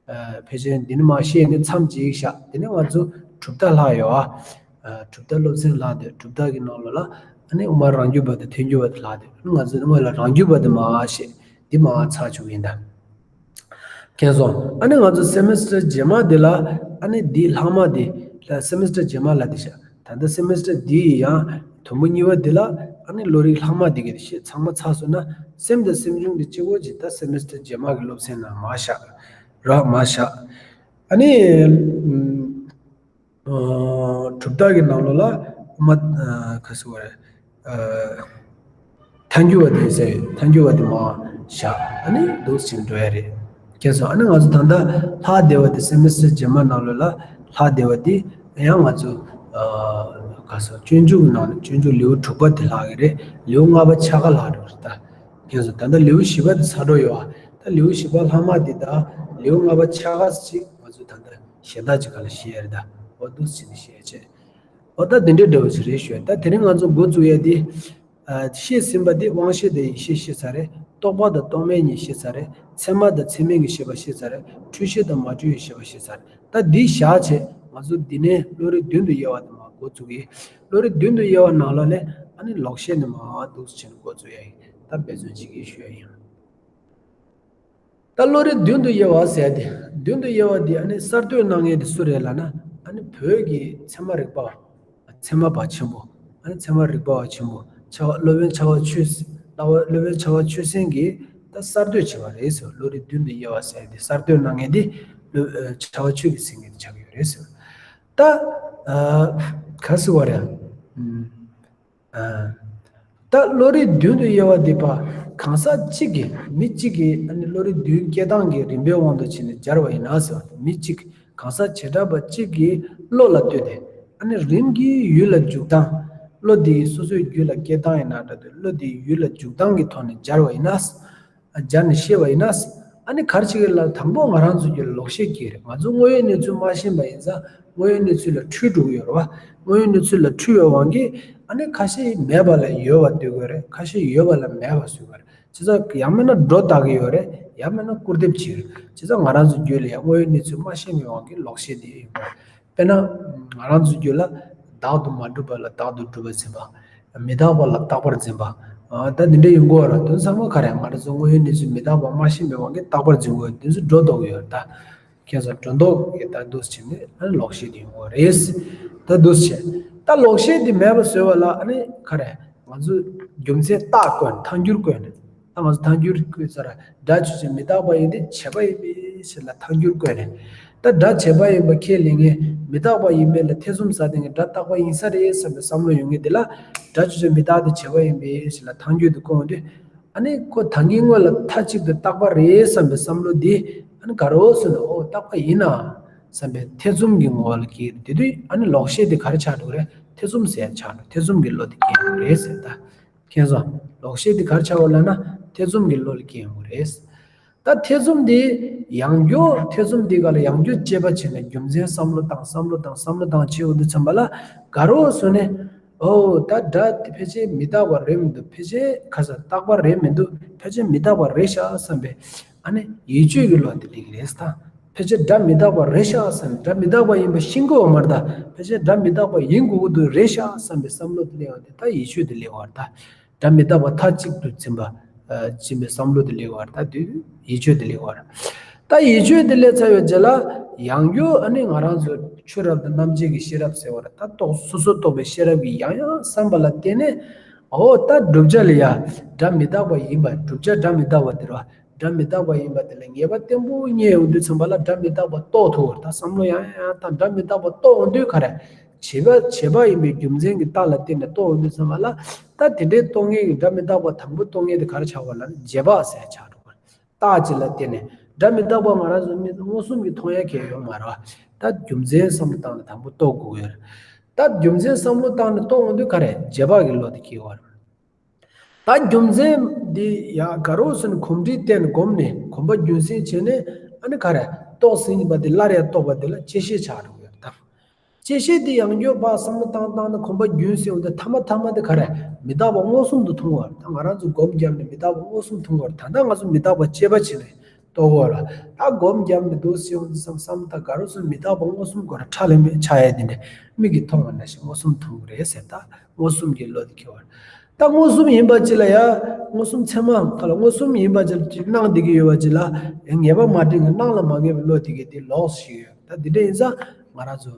ཨ། ཕལ་ཆེར་འདི་ནས་མར་བཤད་ནས་མཚམས་གཅིག་བཞག་དེ་ནས་ང་ཚོ་གྲུབ་མཐའ་ལྷག་ཡོད་ཨ། ཨ། གྲུབ་མཐའ་སློབ་ཚན་ལྷག་དེ་གྲུབ་མཐའ་གི་ནང་ལོགས་ལ་ཨ་ནི་དབུ་མ་རང་རྒྱུད་པ་དང་ཐལ་འགྱུར་བ་དེ་ལྷག་དེ་ང་ཚོ་སྔོན་ལ་རང་རྒྱུད་པ་དེ་མར་བཤད་དེ་མར་ཚར་བཅུག་ཡིན་ད། མཁྱེན་སོང་། ཨ་ནི་ང་ཚོ་སེ་མི་སི་ཊར་རྗེས་མ་འདི་ལ་ཨ་ནི་འདི་ལྷག་མ་འདི་ལ་སེ་མི་སི་ཊར་རྗེས་མ་ལ་འདི་བྱ། ད་ལྟ་སེ་མི་སི་ཊར་འདི་ཡང་དུམ་བུ་གཉིས་པ་འདི་ལ་ཨ་ནི་བློ་རིག་ལྷག་མ་འདི་གི་བཤད་ཚང་མ་ཚར་སོང་ན་སེམས་དང་སེམས་བྱུང་འདི་གཅིག་པོ་ཅིག་ད་སེ་མི་སི་ཊར་རྗེས་མ་གི་སློབ་ཚན་ནང་མར་བཞག་ར་མར་བཞག་ཨ་ནི། ཨ། གྲུབ་མཐའ་གི་ནང་ལོགས་ལ་དབུ་མ། ཨ། ག་ཟེར་བ་རེད། ཨ། ཐལ་འགྱུར་བ་དེ་ཟེར་ཐལ་འགྱུར་བ་དེ་མར་བཞག་ཨ་ནི་འདུག་ཟིན་འགྲོ་ཡ་རེད། མཁྱེན་སོང་། ཨ་ནི་ང་ཚོ་ད་ལྟ་ལྷག་བསྡད་པ་དེ་སེ་མི་སི་ཊར་རྗེས་མ་ནང་ལོགས་ལ་ལྷག་བསྡད་པ་དེ་ཡང་ང་ཚོ། ཨ། ག་ཟེར་སྤྱོད་འཇུག་གི་ནང་ནས་སྤྱོད་འཇུག་ལེའུ་དྲུག་པ་དེ་ལྷག་གི་རེད། ལེའུ་ལྔ་པ་ཆ་ག་ལྷག་འགྲོ་རེད་ད། ཁྱེད་ཚོ་ད་ལྟ་ལེའུ་བཞི་པ་དེ་ཚར་འགྲོ་ཡོད་ཨ། ད་ལེའུ་བཞི་པ་ལྷག་མ་དེ་དང་ལེའུ་ལྔ་པ་ཆ་ག་ཅིག་ང་ཚོ་ད་ལྟ་གཞན་དག་ཅིག་ག་ལ་བཤད་ཡ་རེད་ད། འོ་འདུག་ཟེར་ནས་བཤད་ཡ་བྱས། འོ་ད་དེ་འདྲའི་འདྲ་བོ་ཞིག་རེད་ཞུ་ཡ། ད་དེ་རིང་ང་ཚོ་འགོ་བཙུགས་ཡ་དེ། ཨ། བཤད་ཟིན་པ་དེ་དབང་ཤེས་དང་ཡིད་ཤེས་བཤད་ཚར་རེད། རྟོག་པ་དང་རྟོག་མེད་གཉིས་བཤད་ཚར་རེད། ཚད་མ་དང་ཚད་མིན་གྱི་ཤེས་པ་བཤད་ཚར་རེད། འཁྲུལ་ཤེས་དང་མ་འཁྲུལ་བའི་ཤེས་པ་བཤད་ཚར་རེད། ད་འདི་བཞག་བྱས་ང་ཚོ་འདི་ནས་བློ་རིག་མདུན་དུ་དབྱེ་བ་དེ་མར་འགོ་བཙུགས་ཀྱི། བློ་རིག་མདུན་དུ་དབྱེ་བ་ནང་ལོགས་ནས་ཨ་ནི་ལོག་ཤེས་ནས་མར་འདུག་སེ་བྱས་ནས་འགོ་བཙུགས་ཡ་ཡིན། ད་འབད་བརྩོན་བྱེད་ཀྱི་ཞུ་ཡ་ཡིན། ད་བློ་རིག་མདུན་དུ་དབྱེ་བ་ཟེར་ཏེ། མདུན་དུ་དབྱེ་བ་འདི་ཨ་ནི་གསར་གཏོད་གནང་མཁན་དེ་སུ་རེད་ལབ་ན། ཨ་ནི་བོད་ཀྱི་ཚད་མ་རིག་པ། ཚད་མ་པ་ཆེན་པོ། ཨ་ནི་ཚད་མ་རིག་པ་བ་ཆེན་པོ། ཕྱྭ་པ་སློབ་དཔོན་ཕྱྭ་པ་ཆོས། ལྟ་བ་སློབ་དཔོན་ཕྱྭ་པ་ཆོས་སེང་གིས་ད་གསར་གཏོད་བྱས་པ་རེད་ཟེར། བློ་རིག་མདུན་དུ་དབྱེ་བ་ཟེར་ཏེ་གསར་གཏོད་གནང་མཁན་དེ་བློ། ཨ། ཕྱྭ་པ་ཆོས་ཀྱི་སེང་གེ་དེ་ཆགས་ཀྱི་ཡོད་རེད་ཟེར། ད། ཨ། ག་ཟེར་བ་རེད། ཨ། ད་བློ་རིག་མདུན་དུ་དབྱེ་བ་འདི་པ། གང་ཟག་གཅིག་གིས། མི་གཅིག་གིས་ཨ་ནི་བློ་རིག་མདུན་སྐྱེ་སྟངས་ཀྱི་རིམ་པའི་དབང་དུ་བྱས་ནས་སྦྱར་བ་ཡིན་ན་ཟེར་བ་དེ། མི་གཅིག་གང་ཟག་བྱེ་བྲག་པ་གཅིག་གིས་བློ་ལ་ལྟོས་ཏེ། ཨ་ནི་རིམ་གྱིས་ཡུལ་ལ་འཇུག་སྟངས། བློ་དེ་སོ་སོའི་རྒྱུད་ལ་སྐྱེ་སྟངས་ཡིན་ན་འདྲ་དེ། བློ་དེ་ཡུལ་ལ་འཇུག་སྟངས་ཀྱི་ཐོག་ནས་སྦྱར་བ་ཡིན་ན། སྦྱར་ནས་བཤད་པ་ཡིན་ན། ཨ་ནི་ག་རེ་བྱེད་ཀྱི་ལ། དང་པོ་ང་རང་ཚོ་རྒྱུད་ལ་ལོག་ཤེས་སྐྱེ་རེད། ང་ཚོ་དངོས་ཡོད་གནས་ཚུལ་མ་ཤེས་པ་ཡིན་ཙང་དངོས་ཡོད་གནས་ཚུལ་ལ་འཁྲུལ་འགྲོ་གི་ཡོད་རེད་བ། དངོས་ཡོད་གནས་ཚུལ་ལ་འཁྲུལ་བའི་དབང་གིས་ཨ་ནི་ཁ་ཤས་མེད་པ་ལ་ཡོད་པ་འདོད་ཀྱི་ཡོད་རེད། ཁ་ཤས་ཡོད་པ་ལ་མེད་པ་བཟོ་གི་ཡོད་རེད། བྱས་ཙང་ཡང་མིན་ན་སྒྲོ་བཏགས་ཀྱི་ཡོད་རེད། ཡང་མིན་ན་སྐུར་འདེབས་བྱེད་ཀྱི་ཡོད་རེད། བྱས་ཙང་ང་རང་ཚོ་རྒྱུད་ལ་ཡང་དངོས་ཡོད་གནས་ཚུལ་མ་ཤེས་པའི་དབང་གིས་ལོག་ཤེས་དེ་ཡོད་པ་རེད། དཔེར་ན། ང་རང་ཚོའི་རྒྱུད་ལ་བདག་ཏུ་མ་གྲུབ་པ་ལ་བདག་ཏུ་གྲུབ་པར་འཛིན་པ། མི་རྟག་པ་ལ་རྟག་པར་འཛིན་པ། ཨ། ད་འདི་འདྲ་ཡོང་གི་ཡོད་རེད། དོན་ཚང་མ་ག་རེ། ང་རང་ཚོ་དངོས་ཡོད་གནས་ཚུལ་མི་རྟག་པ་མ་ཤེས་པའི་དབང་གིས་རྟག་པར་འཛིན་གྱི་ཡོད། དེ་ཚོ་སྒྲོ་འདོགས་ཀྱི་ཡོད་རེད་ད། ཁྱེད་ཚོ་སྒྲོ་འདོགས་ཀྱི་ད་འདུག་སེ་བྱས་ནས་ཨ་ནི་ལོག་ཤེས་དེ་ཡོང་གི་ཡོད་རེད། ད་འདུག་སེ་བྱས། ད་ལོག་ཤེས་དེ་མེད་པ་བཟོ་བ་ལ་ཨ་ནི་ག་རེ། ང་ཚོས་རྒྱུ་མཚན་རྟགས་བཀོད་ནས། ཐལ་འགྱུར་བཀོད་ནས། ད་ང་ཚོ་ཐལ་འགྱུར་བཀོད་ཚར། སྒྲ་ཆོས་ཅན། མི་རྟག་པ་ཡིན་ཏེ། བྱས་པ་ཡིན་པའི་ཕྱིར་ལ་ཐལ་འགྱུར་བཀོད་ནས། ད་སྒྲ་བྱས་པ་ཡིན་པ་ཁས་ལེན་མཁན་མི་རྟག་པ་ཡིན་མིན་ལ་ཐེ་ཚོམ་ཟ་བསྡད་མཁན། སྒྲ་རྟག་པ་ཡིན་ས་རེད་བསམ་པའི་བསམ་བློ་ཡོང་མཁན་དེ་ལ། སྒྲ་ཆོས་ཅན། མི་རྟག་སྟེ། བྱས་པ་ཡིན་པའི་ཕྱིར་ལ་ཐལ་འགྱུར་དེ་བཀོད་དུས། ཨ་ནི་ཁོ་ད་གིན་སྔོན་ལ་མཐའ་གཅིག་ཏུ་རྟག་པ་རེད་བསམ་པའི་བསམ་བློ་དེ་ཨ་ནི་ག་རེ་བཟོས་ནས། འོ་རྟག་པ་ཡིན་ན་བསམ་པའི་ཐེ་ཚོམ་གྱི་ངོ་བོ་ལ་སྐྱེས། དེ་དུས་ཨ་ནི་ལོག་ཤེས་དེ་ག་རེ་ཆགས་འགྲོ་གི་རེད། ཐེ་ཚོམ་ཟེར་ཡ་ཆགས་འགྲོ། ཐེ་ཚོམ་གྱི་བློ་དེ་སྐྱེ་ཡོང་གི་རེད་ཟེར་ད། མཁྱེན་སོང་། ལོག་ཤེས་དེ་ག་རེ་ཆགས་པ་ལབ་ན་ཐེ་ཚོམ་གྱི་བློ་ལ་སྐྱེ་ཡོང་གི་རེད། ད་ཐེ་ཚོམ་དེ་ཡང་བསྐྱར། ཐེ་ཚོམ་དེ་ག་ལ་ཡང་བསྐྱར་དཔྱད་པ་བྱས་ནས་རྒྱུ་མཚན་བསམ་བློ་བཏང་། བསམ་བློ་བཏང་། བསམ་བློ་བཏང་བྱས་ཡོང་དུས་ཙམ་པ་ལ་ག་རེ་བཟོས་ནས། འོ་ད་སྒྲ་དེ་ཕལ་ཆེར་མི་རྟག་པ་རེད་མི་འདུག་ཕལ་ཆེར་ག་ས་རྟག་པ་རེད་མི་འདུག་ཕལ་ཆེར་མི་རྟག་པ་རེད་ཤག་བསམ་པའི་ཨ་ནི་ཡིད་དཔྱོད་ཀྱི་བློ་དེ་སླེབས་ཀྱི་རེད་ད། ཕལ་ཆེར་སྒྲ་མི་རྟག་པ་རེད་ཤག་བསམ། སྒྲ་མི་རྟག་པ་ཡིན་པ་ཤེས་དགོས་པ་མ་རེད་ད། ཕལ་ཆེར་སྒྲ་མི་རྟག་པ་ཡིན་དགོས་ཀྱི་འདུག་རེད་ཤག་བསམ་པའི་བསམ་བློ་དེ་སླེབས་པ་དེ་ད་ཡིད་དཔྱོད་དེ་སླེབས་པ་རེད་ད། སྒྲ་མི་རྟག་པ་མཐའ་གཅིག་ཏུ་འཛིན་པ། ཨ། འཛིན་པའི་བསམ་བློ་དེ་སླེབས་པ་རེད་ད། དེ་ཡིད་དཔྱོད་དེ་སླེབས་པ་རེད། ད་ཡིད་དཔྱོད་དེ་སླེབས་ཚར་བའི་རྗེས་ལ་ཡང་བསྐྱར་ཨ་ནི་ང་རང་ཚོ་ཆོས་རབ་དང་རྣམ་འབྱེད་ཀྱི་ཤེས་རབ་ཟེར་བ་རེད་ད། རྟོགས། སོ་སོར་རྟོགས་པའི་ཤེས་རབ་ཀྱིས་ཡང་ཡང་བསམ་པ་ལ་བརྟེན་ནས། འོ་ད་བསྒྲུབ་བྱ་ལ་ཡ་སྒྲ་མི་རྟག་པ་ཡིན་པ། བསྒྲུབ་བྱ་སྒྲ་མི་རྟག་པ་དེ་རེད་བ། སྒྲ་མི་རྟག་པ་ཡིན་པ་དེ་ལ་ངེས་པ་བརྟན་པོ་རྙེད་ཡོང་དུས་ཙམ་པ་ལ་སྒྲ་མི་རྟག་པ་རྟོགས་ཐུབ་པ་རེད་ད། བསམ་བློ་ཡང་ཡང་བཏང་། སྒྲ་མི་རྟག་པ་རྟོགས་ཡོང་དུས་ག་རེ། བྱས་པ། བྱས་པ་ཡིན་པའི་རྒྱུ་མཚན་གྱི་རྟགས་ལ་བརྟེན་ནས་རྟོགས་ཡོང་དུས་ཙམ་པ་ལ། ད་དེ་འདྲའི་རྟོགས་མཁན་གྱི། སྒྲ་མི་རྟག་པ་དང་པོ་རྟོགས་མཁན་དེ་ག་རེ་ཆགས་པ་ལབ་ན་རྗེས་དཔག་ཟེར་ཆགས་འགྲོ་བ་རེད། རྟགས་གཅིག་ལ་བརྟེན་ནས། སྒྲ་མི་རྟག་པ་ང་རང་ཚོ་མིག་མངོན་སུམ་གྱིས་མཐོང་ཡ་གང་ཡང་ཡོད་མ་རེད་བ། ད་རྒྱུ་མཚན་བསམ་བློ་བཏང་ནས་དང་པོ་རྟོགས་དགོས་ཀྱི་ཡོད་རེད། ད་རྒྱུ་མཚན་བསམ་བློ་བཏང་ནས་རྟོགས་ཡོང་དུས་ག་རེ། རྗེས་དཔག་གི་བློ་དེ་སྐྱེ་བ་རེད། ད་རྒྱུ་མཚན་འདི་ཡང་ག་རེ་བཟོས་ནས་གོམས་འདྲིས་བསྟེན་ནས་བསྒོམས་ནས་གོམས་པ་རྒྱུན་སྲིང་བྱས་ནས་ཨ་ནི་ག་རེ། རྟོགས་ཟིན་པ་དེ་སླར་ཡང་རྟོགས་པ་དེ་ལ་བཅད་ཤེས་ཆགས་འགྲོ་གི་ཡོད་རེད་ད། བཅད་ཤེས་དེ་ཡང་བསྐྱར་ཕར་བསམ་བློ་བཏང་བཏང་ནས་གོམས་པ་རྒྱུན་སྲིང་བ་དེ་མཐའ་མ་མཐའ་མ་དེ་ག་རེ། མི་རྟག་པ་མངོན་སུམ་དུ་མཐོང་བ་རེད་ད། ང་རང་ཚོ་སྒོམ་བརྒྱབ་ནས་མི་རྟག་པ་མངོན་སུམ་མཐོང་བ་རེད། ད་ལྟ་ང་ཚོ་མི་རྟག་པ་དཔྱད་པ་བྱས་ནས་རྟོགས་པ་རེད། ད་སྒོམ་བརྒྱབ་ནས་འདུག་སེ་ཡོང་དུས་བསམ་བསམ་ད་ག་རེ་བཟོས་མི་རྟག་པ་མངོན་སུམ་སྒོ་ར་ཁྲ་ལམ་མེ་ཆགས་ཡ་དེ་འདྲ་མིག་གིས་མཐོང་བ་ནང་བཞིན་མངོན་སུམ་མཐོང་གི་རེད་ཟེར། ད་མངོན་སུམ་གྱི་བློ་དེ་སྐྱེ་བ་རེད། ད་མངོན་སུམ་ཡིན་པ་ཅིག་ལ་ཡ། མངོན་སུམ་ཚད་མ་ག་ལ་མངོན་སུམ་ཡིན་པ་ཅིག་ལ་ཅིག་སྣང་བསྡད་ཀྱི་ཡོད་པ་ཅིག་ལ་ཡ། ངེས་པ་མ་འདྲེས་ཀྱི་སྣང་ལ་མ་ངེས་པའི་བློ་དེ་གི་དེ་ལོགས་ཤིག་ཡོད། ད་འདི་འདྲ་ཡིན་ཙང་ང་རང་ཚོ་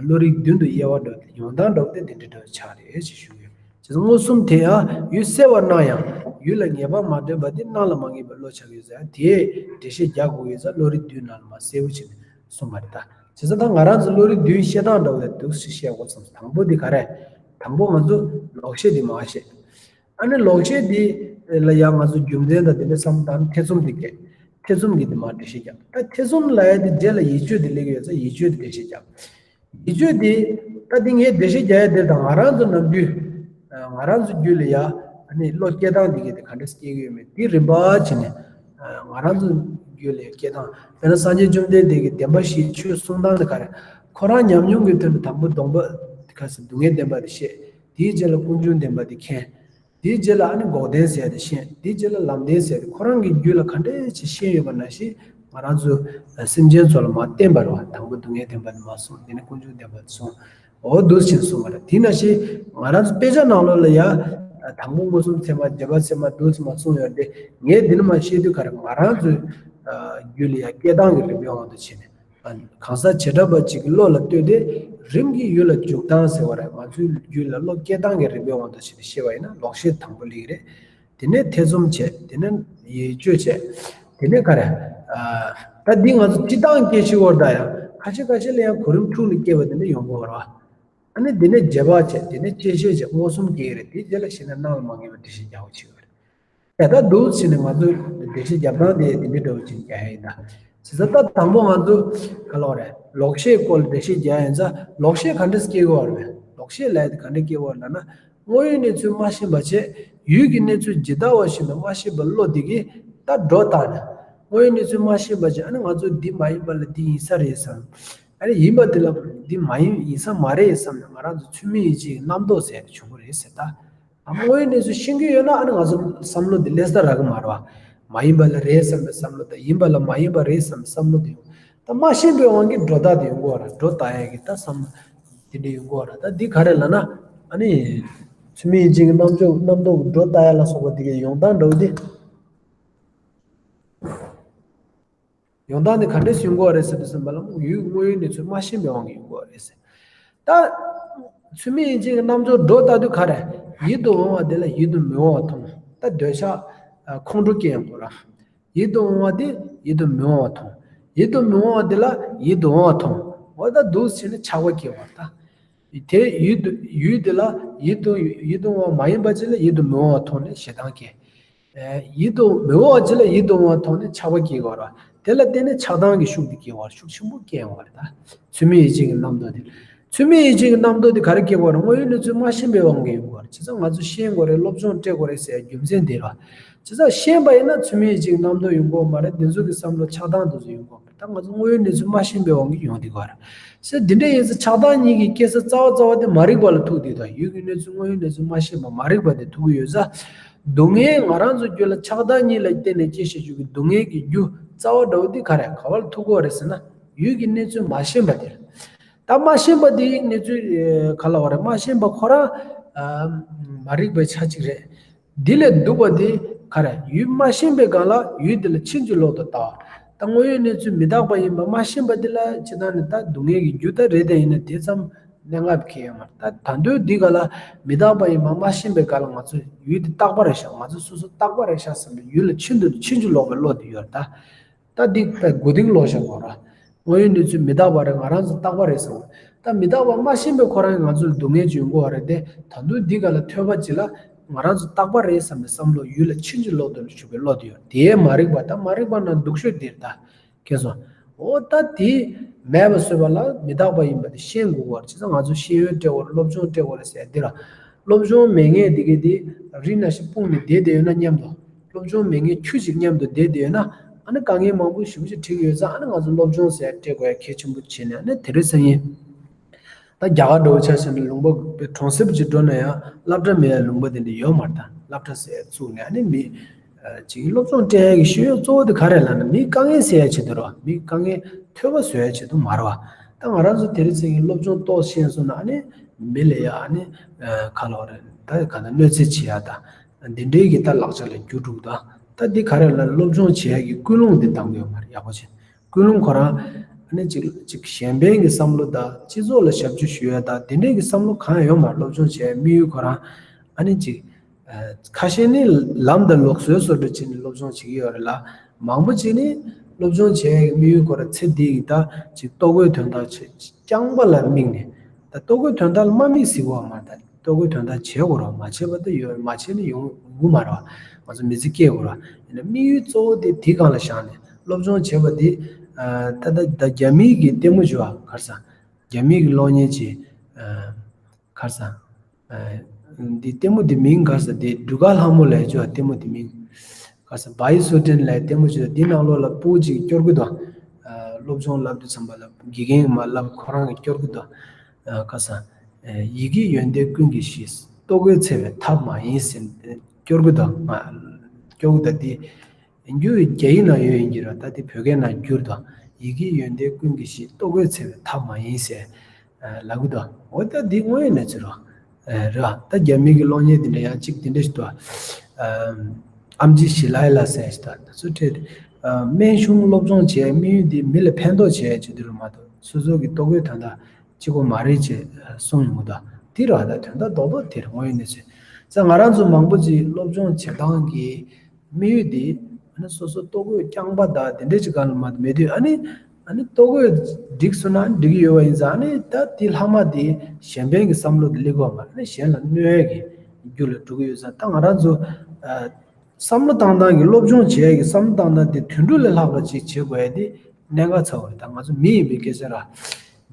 བློ་རིག་མདུན་དུ་དབྱེ་བ་འགྲོ་དེ་ཡོང་སྟངས་འགྲོ་དེ་འདི་འདྲ་འདྲ་ཆགས་རེད་ཅེས་ཞུ་གི་ཡོད། བྱས་ཙང་མངོན་སུམ་དེ་ཡང་ཡུལ་གསལ་བར་སྣང་ཡང་ཡུལ་ལ་ངེས་པ་མ་འདྲེས་པ་དེ་སྣང་ལ་མ་ངེས་པའི་བློ་ཆགས་ཡོད་ཙང་དེས་འགྲེལ་བཤད་རྒྱག་དགོས་ཡོད་ཙང་བློ་རིག་མདུན་ནང་ལ་མ་གསལ་བོ་བྱས་ནས་གསུངས་པ་རེད་ད། བྱས་ཙང་ད་ང་རང་ཚོ་བློ་རིག་མདུན་བཤད་སྟངས་འདྲ་བོ་དེ་འདུག་སེ་བཤད་དགོས་བསམ། དང་པོ་དེ་ག་རེ། དང་པོ་ང་ཚོ་ལོག་ཤེས་དེ་མར་བཤད། ཨ་ནི་ལོག་ཤེས་དེ་ལ་ཡང་ང་ཚོ་རྒྱུ་མཚན་དང་དེ་འདྲ་བསམ་བློ་བཏང་ཐེ་ཚོམ་དེ་སྐྱེ། ཐེ་ཚོམ་གྱིས་དེ་མར་འགྲེལ་བཤད་རྒྱབ། ད་ཐེ་ཚོམ་ལབ་ཡ་དེ་རྗེས་ལ་ཡིད་དཔྱོད་དེ་སླེབས་ཀྱི་ཡོད་ཙང་ཡིད་དཔྱོད་དེ་འགྲེལ་བཤད་རྒྱབ། ཡིད་དཔྱོད་དེ་ད་དེ་ངས་འགྲེལ་བཤད་རྒྱག་ཡ་དེ་དང་ང་རང་ཚོ་ནམ་རྒྱུན་ང་རང་ཚོ་རྒྱུད་ལ་ཡ། ནི་བློ་སྐྱེ་སྟངས་འདི་གས་དེ་ག་འདྲ་སྐྱེ་གི་ཡོད་མེད་དེ་རིམ་པ་བྱས་ནས་ང་རང་ཚོ་རྒྱུད་ལ་སྐྱེ་སྟངས། དཔེར་ན་སངས་རྒྱས་བཅོམ་ལྡན་འདས་ཀྱི་བདེན་པ་བཞིའི་ཆོས་གསུང་སྟངས་དེ་ག་རེ། ཁོ་རང་ཉམས་མྱོང་གི་དོན་དུ་དང་པོ་སྡོང་པོ་ག་ཟེར་སྡུག་བསྔལ་བདེན་པ་དེ་བཤད། དེའི་རྗེས་ལ་ཀུན་འབྱུང་བདེན་པ་དེ་མཁྱེན། དེའི་རྗེས་ལ་ཨ་ནི་འགོག་བདེན་ཟེར་ཡ་དེ་ཤེས། དེའི་རྗེས་ལ་ལམ་བདེན་ཟེར་ཡ་དེ་ཁོ་རང་གི་རྒྱུད་ལ་ག་འདྲས་ཅིག་ཤེས་ཡོད་པ་ནང་བཞིན་ང་རང་ཚོ་སེམས་ཅན་ཚོ་ལ་མར་བསྟན་པ་རེད་བ། དང་པོ་སྡུག་བསྔལ་བདེན་པ་དེ་མར་གསུངས། དེ་ནས་ཀུན་འབྱུང་བདེན་པ་དེ་གསུངས། འོ་འདུག་ཕྱིན་གསུངས་པ་རེད། དེ་ནང་བཞིན་ང་རང་ཚོ་དཔེ་ཆ་ནང་ལོགས་ལ་ཡ་དང་པོ་མངོན་སུམ་ཚད་མ། རྗེས་དཔག་ཚད་མ། འདུག་ཚད་མ་གསུངས་ཡོད་དེ། ངས་འདི་ནས་མར་བཤད་དུས་ག་རེ། ང་རང་ཚོའི་རྒྱུད་ལ་ཡ་སྐྱེ་སྟངས་ཀྱི་རིམ་པའི་དབང་དུ་བྱས་ནས། གང་ཟག་བྱེ་བྲག་པ་གཅིག་གི་བློ་ལ་ལྟོས་ཏེ་རིམ་གྱིས་ཡུལ་ལ་འཇུག་སྟངས་ཟེར་བ་རེད། ང་ཚོའི་རྒྱུད་ལ་བློ་སྐྱེ་སྟངས་ཀྱི་རིམ་པའི་དབང་དུ་བྱས་ཏེ་བཤད་པ་ཡིན་ན་ལོག་ཤེས་དང་པོ་སླེབས་ཀྱི་རེད། དེ་ནས་ཐེ་ཚོམ་བྱས། དེ་ནས་ཡིད་དཔྱོད་བྱས། དེ་ནས་ག་རེ། ད་འདི་ང་ཚོ་སྤྱིར་བཏང་སྐད་ཆའི་སྐོར་ད་ཡང་ཁ་ཤས་ཁ་ཤས་ལ་ཡང་གོ་རིམ་དྲུག་ནས་སྐྱེ་བ་དེ་འདྲ་ཡོང་གི་ཡོད་རེད་བ། ཨ་ནི་དེ་ནས་རྗེས་དཔག་བྱས། དེ་ནས་བཅད་ཤེས་བྱས། མངོན་སུམ་སྐྱེ་གི་རེད། དེའི་རྗེས་ལ་གཞི་ནས་སྣང་ལ་མ་ངེས་པ་འགྲེལ་བཤད་རྒྱག་པ་བྱེད་ཀྱི་ཡོད་རེད། ཡ་ད་འདུག་ཕྱིན་ནས་ང་ཚོ་འགྲེལ་བཤད་རྒྱབ་སྟངས་དེ་དེ་འདྲའི་འདྲ་བོ་ཅིག་རྒྱག་ཡ་ཡིན་ད། བྱས་ཙང་ད་དང་པོ་ང་ཚོ་ག་ལབ་རེད། ལོག་ཤེས་སྐོར་ལ་འགྲེལ་བཤད་རྒྱག་ཡ་ཡིན་ཙང་ལོག་ཤེས་ག་འདྲས་སྐྱེ་གི་ཡོད་རེད། ལོག་ཤེས་ལབ་ཡ་དེ་ག་འདྲས་སྐྱེ་གི་ཡོད་རེད་ལབ་ན། དངོས་ཡོད་གནས་ཚུལ་མ་ཤེས་པ་བྱས། ཡུལ་གྱི་གནས་ཚུལ་ཇི་ལྟ་བ་བཞིན་དུ་མ་ཤེས་པའི་བློ་དེ་གིས་ད་སྒྲོ་བཏགས་ནས། དངོས་ཡོད་གནས་ཚུལ་མ་ཤེས་པ་བྱས། ཨ་ནི་ང་ཚོ་འདི་མ་ཡིན་པ་ལ་འདི་ཡིན་ས་རེད་བསམ། ཨ་ནི་ཡིན་པ་དེ་ལ་འདི་མ་ཡིན་ཡིན་ས་མ་རེད་བསམ་ནས་ང་རང་ཚོ་ཚུལ་མིན་ཡིད་བྱེད་ཀྱི་རྣམ་རྟོག་ཟེར་ཡ་དེ་བྱུང་གི་རེད་ཟེར་ད། དངོས་ཡོད་གནས་ཚུལ་ཤེས་ཀྱི་ཡོད་ན་ཨ་ནི་ང་ཚོ་བསམ་བློ་འདི་སླེབས་ས་རག་གི་མ་རེད་བ། མ་ཡིན་པ་ལ་རེད་བསམ་པའི་བསམ་བློ་དང་། ཡིན་པ་ལ་མ་ཡིན་པ་རེད་བསམ་པའི་བསམ་བློ་དེ་ཡོང་། ད་མ་ཤེས་པའི་དབང་གིས་སྒྲོ་བཏགས་དེ་ཡོང་གི་ཡོད་རེད། སྒྲོ་བཏགས་ཡ་གི་ད་བསམ་བློ་དེ་འདྲ་ཡོང་གི་ཡོད་རེད། ད་འདི་ག་རེ་ལབ་ན། ཨ་ནི་ཚུལ་མིན་ཡིད་བྱེད་ཀྱི་རྣམ་ཅོག་རྣམ་རྟོག་གི་སྒྲོ་བཏགས་ཡ་ལ་སོགས་པ་དེ་གའི་ཡོང་སྟངས་འདྲ་བོ་དེ། ཡོང་སྟངས་དེ་ག་འདྲས་ཡོང་གི་ཡོད་རེད་ཟེར་དུས་ཙམ་པ་ལ་ཡུལ་དངོས་ཡོད་གནས་ཚུལ་མ་ཤེས་པའི་དབང་གིས་ཡོང་གི་ཡོད་རེད་ཟེར། ད་ཚུལ་མིན་ཡིད་བྱེད་ཀྱི་རྣམ་ཅོག་སྒྲོ་བཏགས་དུས་ག་རེ། ཡིད་དུ་འོང་བ་དེ་ལ་ཡིད་དུ་མི་འོང་བ་མཐོང་། ད་འདོད་ཆགས་ཁོང་ཁྲོ་སྐྱེ་ཡོང་གི་རེད། ཡིད་དུ་འོང་བ་དེ་ཡིད་དུ་མི་འོང་བ་མཐོང་། ཡིད་དུ་མི་འོང་བ་དེ་ལ་ཡིད་དུ་འོང་བ་མཐོང་། འོ་ད་འདུག་སེ་བྱས་ནས་ཆགས་པ་སྐྱེ་བ་ད། དེ་ཡུལ་དུ་ཡུལ་དེ་ལ་ཡིད་དུ་ཡིད་དུ་འོང་བ་མ་ཡིན་པ་ཅིག་ལ་ཡིད་དུ་མི་འོང་བ་མཐོང་ནས་ཞེ་སྡང་སྐྱེ། ཡིད་དུ་མི་འོང་བ་ཅིག་ལ་ཡིད་དུ་འོང་བ་མཐོང་ནས་ཆགས་པ་སྐྱེ་གི་ཡོད་རེད། དེ་ལ་བརྟེན་ནས་ཆགས་སྡང་གི་ཤུགས་དེ་སྐྱེ་བ་རེད། ཤུགས་ཆེན་པོ་སྐྱེ་ཡོང་བ་རེད་ད། ཚུལ་མིན་ཡིད་བྱེད་ཀྱི་རྣམ་རྟོག་དེ། ཚུལ་མིན་ཡིད་བྱེད་ཀྱི་རྣམ་རྟོག་དེ་ག་རེ་སྐྱེ་གི་ཡོད་རེད། དངོས་ཡོད་གནས་ཚུལ་མ་ཤེས་པའི་དབང་གིས་ཡོང་གི་ཡོད་རེད། བྱས་ཙང་ང་ཚོ་ཤེས་དགོས་རེད། སློབ་སྦྱོང་སྤྲད་དགོས་རེད་ཟེར་རྒྱུ་མཚན་དེ་རེད་བ། བྱས་ཙང་ཤེས་པ་ཡིན་ན་ཚུལ་མིན་ཡིད་བྱེད་ཀྱི་རྣམ་རྟོག་ཡོང་གི་ཡོད་མ་རེད། དེ་ཚོ་གི་བསམ་བློ་ཆགས་སྡང་དེ་ཚོ་ཡོང་གི་ཡོད་མ་རེད། ད་ང་ཚོ་དངོས་ཡོད་གནས་ཚུལ་མ་ཤེས་པའི་དབང་གིས་ཡོང་བསྡད་ཀྱི་ཡོད་རེད། ཟེར་འདི་འདྲ་ཡིན་ཙང་ཆགས་སྡང་གཉིས་ཀྱི་སྐྱེ་ས་རྩ་བ་རྩ་བ་དེ་མ་རིག་པ་ལ་ཐུག་བསྡད་དང་། ཡུལ་གྱི་གནས་ཚུལ་དངོས་ཡོད་གནས་ཚུལ་མ་ཤེས་པ་མ་རིག་པ་དེ་ཐུག་གི་ཡོད་ཙང་། སྡུག་བསྔལ་ང་རང་ཚོ་རྒྱུད་ལ་ཆགས་སྡང་གཉིས་ལ་བརྟེན་ནས་སྐྱེ་བཞག་རྒྱུ་གི་སྡུག་བསྔལ་གྱི་རྒྱུ་རྩ་བ་འདྲ་བོ་དེ་ག་རེ་ག་བ་ལ་ཐུག་གི་ཡོད་རེད་ཟེར་ན། ཡུལ་གྱི་གནས་ཚུལ་མ་ཤེས་པ་དེ་རེད། ད་མ་ཤེས་པ་དེ་གནས་ཚུལ་ག་ལབ་དགོས་རེད། མ་ཤེས་པ་ཁོ་རང་མ་རིག་པའི་ཆ་གཅིག་རེད། འདི་ལས་སྡུག་པ་དེ་ག་རེ། ཡུལ་མ་ཤེས་པའི་སྒང་ལ་ཡུལ་དེ་ལ་ཕྱིན་ཅི་ལོག་ཏུ་ལྟ་བ། ད་དངོས་ཡོད་གནས་ཚུལ་མི་རྟག་པ་ཡིན་པ་མ་ཤེས་པ་དེ་ལ་ཇི་ལྟར་ནི་ད་སྡུག་བསྔལ་གྱི་རྒྱུ་ད་རེད། དེ་ཡིན་ན་དེ་ཙམ་གནད་འགག་གི་ཡོད་མ་རེད། ད་ད་དུང་འདི་ག་ལ་མི་རྟག་པ་ཡིན་པ་མ་ཤེས་པའི་སྒང་ལ་ང་ཚོ་ཡུལ་དེ་རྟག་པ་རེད་ཤག་ང་ཚོ་སོ་སོ་རྟག་པ་རེད་ཤག་བསམ་པའི་ཡུལ་ལ་ཕྱིན་དུ་ཕྱིན་ཅི་ལོག་པའི་བློ་དེ་ཡོད་རེད་ད། ད་འདི་ད་མགོ་རྟིང་སློག་བཞག་དགོས་ར། དངོས་ཡོད་གནས་ཚུལ་མི་རྟག་པ་རེད། ང་རང་ཚོ་རྟག་པ་རེད་བསམ། ད་མི་རྟག་པ་མ་ཤེས་པའི་ཁོ་རང་གིས་ང་ཚོ་ལ་སྡུག་བསྔལ་ཅིག་ཡོང་གི་ཡོད་རེད་དེ། ད་དུང་འདི་ག་ལ་ཐོས་པ་ཅིག་ལ་ང་རང་ཚོ་རྟག་པ་རེད་བསམ་པའི་བསམ་བློ་ཡུལ་ལ་ཕྱིན་ཅི་ལོག་ཏུ་ཞུགས་པའི་བློ་དེ་ཡོད། དེའི་མ་རིག་པ་ད་མ་རིག་པ་ན་སྡུག་ཤོས་འདིར་ད། མཁྱེན་སོང་། འོ་ད་དེ་མེད་པ་བཟོས་པ་ལ་མི་རྟག་པ་ཡིན་པ་དེ་ཤེས་དགོས་པར། བྱས་ཙང་ང་ཚོ་ཤེས་ཡོན་སྤྲད་དགོས་རེད། སློབ་སྦྱོང་སྤྲད་དགོས་རེད་ཟེར་འདི་ར། སློབ་སྦྱོང་མེད་མཁན་དེ་གས་དེ་རི་ནང་བཞིན་སྤུངས་ནས་བསྡད་བསྡད་ཡོད་ན་མཉམ་དུ། སློབ་སྦྱོང་མེད་མཁན་ཆུ་ཞིག་མཉམ་དུ་བསྡད་བསྡད་ཡོད་ན། ཨ་ནི་དཀའ་ངལ་མང་པོ་ཞེ་པོ་ཅིག་འཕྲད་ཀྱི་ཡོད་ཙང་། ཨ་ནི་ང་ཚོ་སློབ་སྦྱོང་ཟེར་སྤྲད་དགོས་ཡ་གལ་ཆེན་པོ་བྱས་ནས། ཨ་ནི་དེ་རིང་སང་ཉིན་ད་རྒྱ་གར་འདྲ་བོ་ཆ་བཞག་ན་ལུང་པ་གྲོང་གསེབ་ཅིག་འགྲོ་ན་ཡང་སློབ་གྲྭ་མེད་ཡ་ལུང་པ་དེ་འདྲ་ཡོད་མ་རེད་ད། སློབ་གྲྭ་ཟེར་ཡ་བཙུགས་ནས་ཨ་ནི་མི་ཅིག་སློབ་སྦྱོང་སྤྲད་ཡ་གི་ཤེས་ཡོན་གཙོ་བོ་དེ་ག་རེ་ལབ་ན་མིའི་དཀའ་ངལ་སེལ་ཡ་ཆེད་དུ་རེད་བ། མིའི་དཀའ་ངལ་ཐོལ་པ་བཟོ་ཡ་ཆེད་དུ་མ་རེད་བ། ད་ང་རང་ཚོ་དེ་རིང་སང་ཉིན་སློབ་སྦྱོང་ཏོག་ཙམ་ཤེས་སོང་ན་ཨ་ནི་མི་ལ་ཡ་ཨ་ནི་ག་ལབ་རེད། ད་ག་ད་གནོད་འཚེ་བྱེད་ཡ་ད་འདི་འདྲའི་གི་ད་ལག་ཆ་ལ་འགྱུར་འགྲོ་གི་ད། ད་འདི་ག་རེ་ལ་སློབ་སྦྱོང་བྱེད་ཡ་གི་ཀུན་སློང་འདི་འདང་གི་ཡོད་མ་རེད། ཡག་པོ་བྱེད། ཀུན་སློང་ཁོ་རང་ཨ་ནི་ཅིག་ཅིག་གཞན་ཕན་གྱི་བསམ་བློ་དང་སྤྱི་ཚོགས་ལ་ཞབས་ཕྱི་ཞུ་ཡ་དང་དེ་འདྲའི་གི་བསམ་བློ་གང་ཡང་ཡོད་མ་རེད། སློབ་སྦྱོང་བྱེད་ཡ་དམིགས་ཡུལ་ཁོ་རང་ཨ་ནི་ཅིག་ཁ་ཤས་ནི་ལམ་དང་ལུགས་སྲོལ་བཟོ་འདྲ་བྱས་ནས་སློབ་སྦྱོང་བྱེད་ཀྱི་ཡོད་རེད་ལ། མང་པོ་ཅིག་ནི་སློབ་སྦྱོང་བྱེད་ཡ་གི་དམིགས་ཡུལ་ཁོ་རང་ཚེ་འདི་ཡི་ད་ཅིག་ལྟོ་གོས་དོན་དག་ཆེད་རྐྱང་པ་ལ་དམིགས་ནས། ད་ལྟོ་གོས་དོན་དག་ལ་མ་དམིགས་ཟེར་གྱི་ཡོད་མ་རེད། ད་ལྟོ་གོས་དོན་དག་བྱེད་དགོས་རེད། མ་བྱས་པ་ད་ཡོད། མ་བྱས་ན་ཡོང་གི་མ་རེད་བ། ང་ཚོ་མི་ཚེ་སྐྱེལ་དགོས་རེད་བ། ཡིན་ན་དམིགས་ཡུལ་གཙོ་བོ་དེ་དེའི་སྒང་ལ་བཞག་ནས་སློབ་སྦྱོང་བྱེད་པ་དེ། ད་ད་ད་རྒྱ་མིའི་གི་ལྟད་མོ་བྱེད་པ་ག་རེ་ཟ། རྒྱ་མིའི་གི་གློག་བརྙན་བྱེད། ག་རེ་ཟ། འདི་ལྟད་མོ་འདི་མིང་ག་ས་དེ་འབྲུག་ག་ལྷ་མོ་ལས་ཅོ་ལྟད་མོ་འདི་མིང་ག་ས་བའི་སོ་ཏྲེན་ལས་ལྟད་མོ་ཅོ་འདི་ནང་ལོགས་ལ་སྤུ་གུ་ཅིག་སྐྱོར་གི་དོ། སློབ་སྦྱོང་བསླབ་དུས་ཙམ་པ་ལ་དགེ་རྒན་མ་བསླབ་ཁོ་རང་གི་སྐྱོར་གི་དོ། ག་ས་ཡི་གེ་ཡོན་ཏན་ཀུན་གྱི་གཞི། ལྟོ་གོས་འཚེ་བའི་ཐབས་མ་ཡིན་ཟེར་སྐྱོར་གི་དོ། སྐྱོར་གི་དོ་འདི། རྒྱུ་རྒྱ་ཡིག་ནང་ཡོད་ཡིན་གྱི་ར། ད་དེ་བོད་སྐད་ནང་བསྒྱུར་དང་། ཡི་གེ་ཡོན་ཏན་ཀུན་གྱི་གཞི། ལྟོ་གོས་འཚེ་བའི་ཐབས་མ་ཡིན་ཟེར། ལབ་གི་དང་། འོ་ད་འདི་དངོས་ཡོད་གནས་ཚུལ་རོ། རེད་བ། ད་རྒྱ་མི་གི་གློག་བརྙན་དེ་འདྲ་ཡང་གཅིག་དེ་འདྲ་ཞིག་འདུག་ཨམ་ཆི་ཞི་ལའི་ལ་ཟེར་ཞིག་ད་ད་ཚོ་ཁྲེད། སྨན་གཞུང་སློབ་སྦྱོང་བྱས་དམིགས་ཡུལ་འདི་མི་ལ་ཕན་ཐོགས་བྱས་བྱེད་དུ་རུ་མ་གཏོགས་སོ་སོ་གི་ལྟོ་གོས་དོན་དག་གཅིག་པོ་མ་རེད་ཅེས་གསུངས་ཡོང་གི་འདུག་དེ་ར་ད་དོན་དག་རྡོག་རྡོག་དེ་རེད། དངོས་ཡོད་གནས་ཚུལ། ཙང་ང་རང་ཚོ་མང་པོ་ཅིག་སློབ་སྦྱོང་བྱེད་སྟངས་ཀྱི་དམིགས་ཡུལ་དེ་ཨ་ནི་སོ་སོ་ལྟོ་གོས་རྐྱང་པ་དང་དེ་འདྲས་ཅིག་གང་ལ་མ་མེད་དུས། ཨ་ནི་ཨ་ནི་ལྟོ་གོས་འགྲིག་སོང་ན་འགྲིག་གི་ཡོད་པ་ཡིན་ཙང་། ཨ་ནི་ད་དེ་ལྷག་མ་དེ་གཞན་ཕན་གྱི་བསམ་བློ་དེ་སླེབས་དགོས་མ་རེད། ཨ་ནི་གཞན་ལ་གནོད་ཡས་ཀྱི་རྒྱུ་ལ་འགྲོ་གི་ཡོད་ཙང་། ད་ང་རང་ཚོ་བསམ་བློ་བཏང་སྟངས་ཀྱི་སློབ་སྦྱོང་བྱེད་ཡས་ཀྱི་བསམ་བློ་བཏང་སྟངས་དེ་དུད་འགྲོ་ལས་ལྷག་པ་ཅིག་བྱེད་དགོས་ཡས་དེ་གནད་འགག་ཚ་བོ་རེད། ད་ང་ཚོ་མི་ཡིན་པའི་སྐད་ཆ་ར།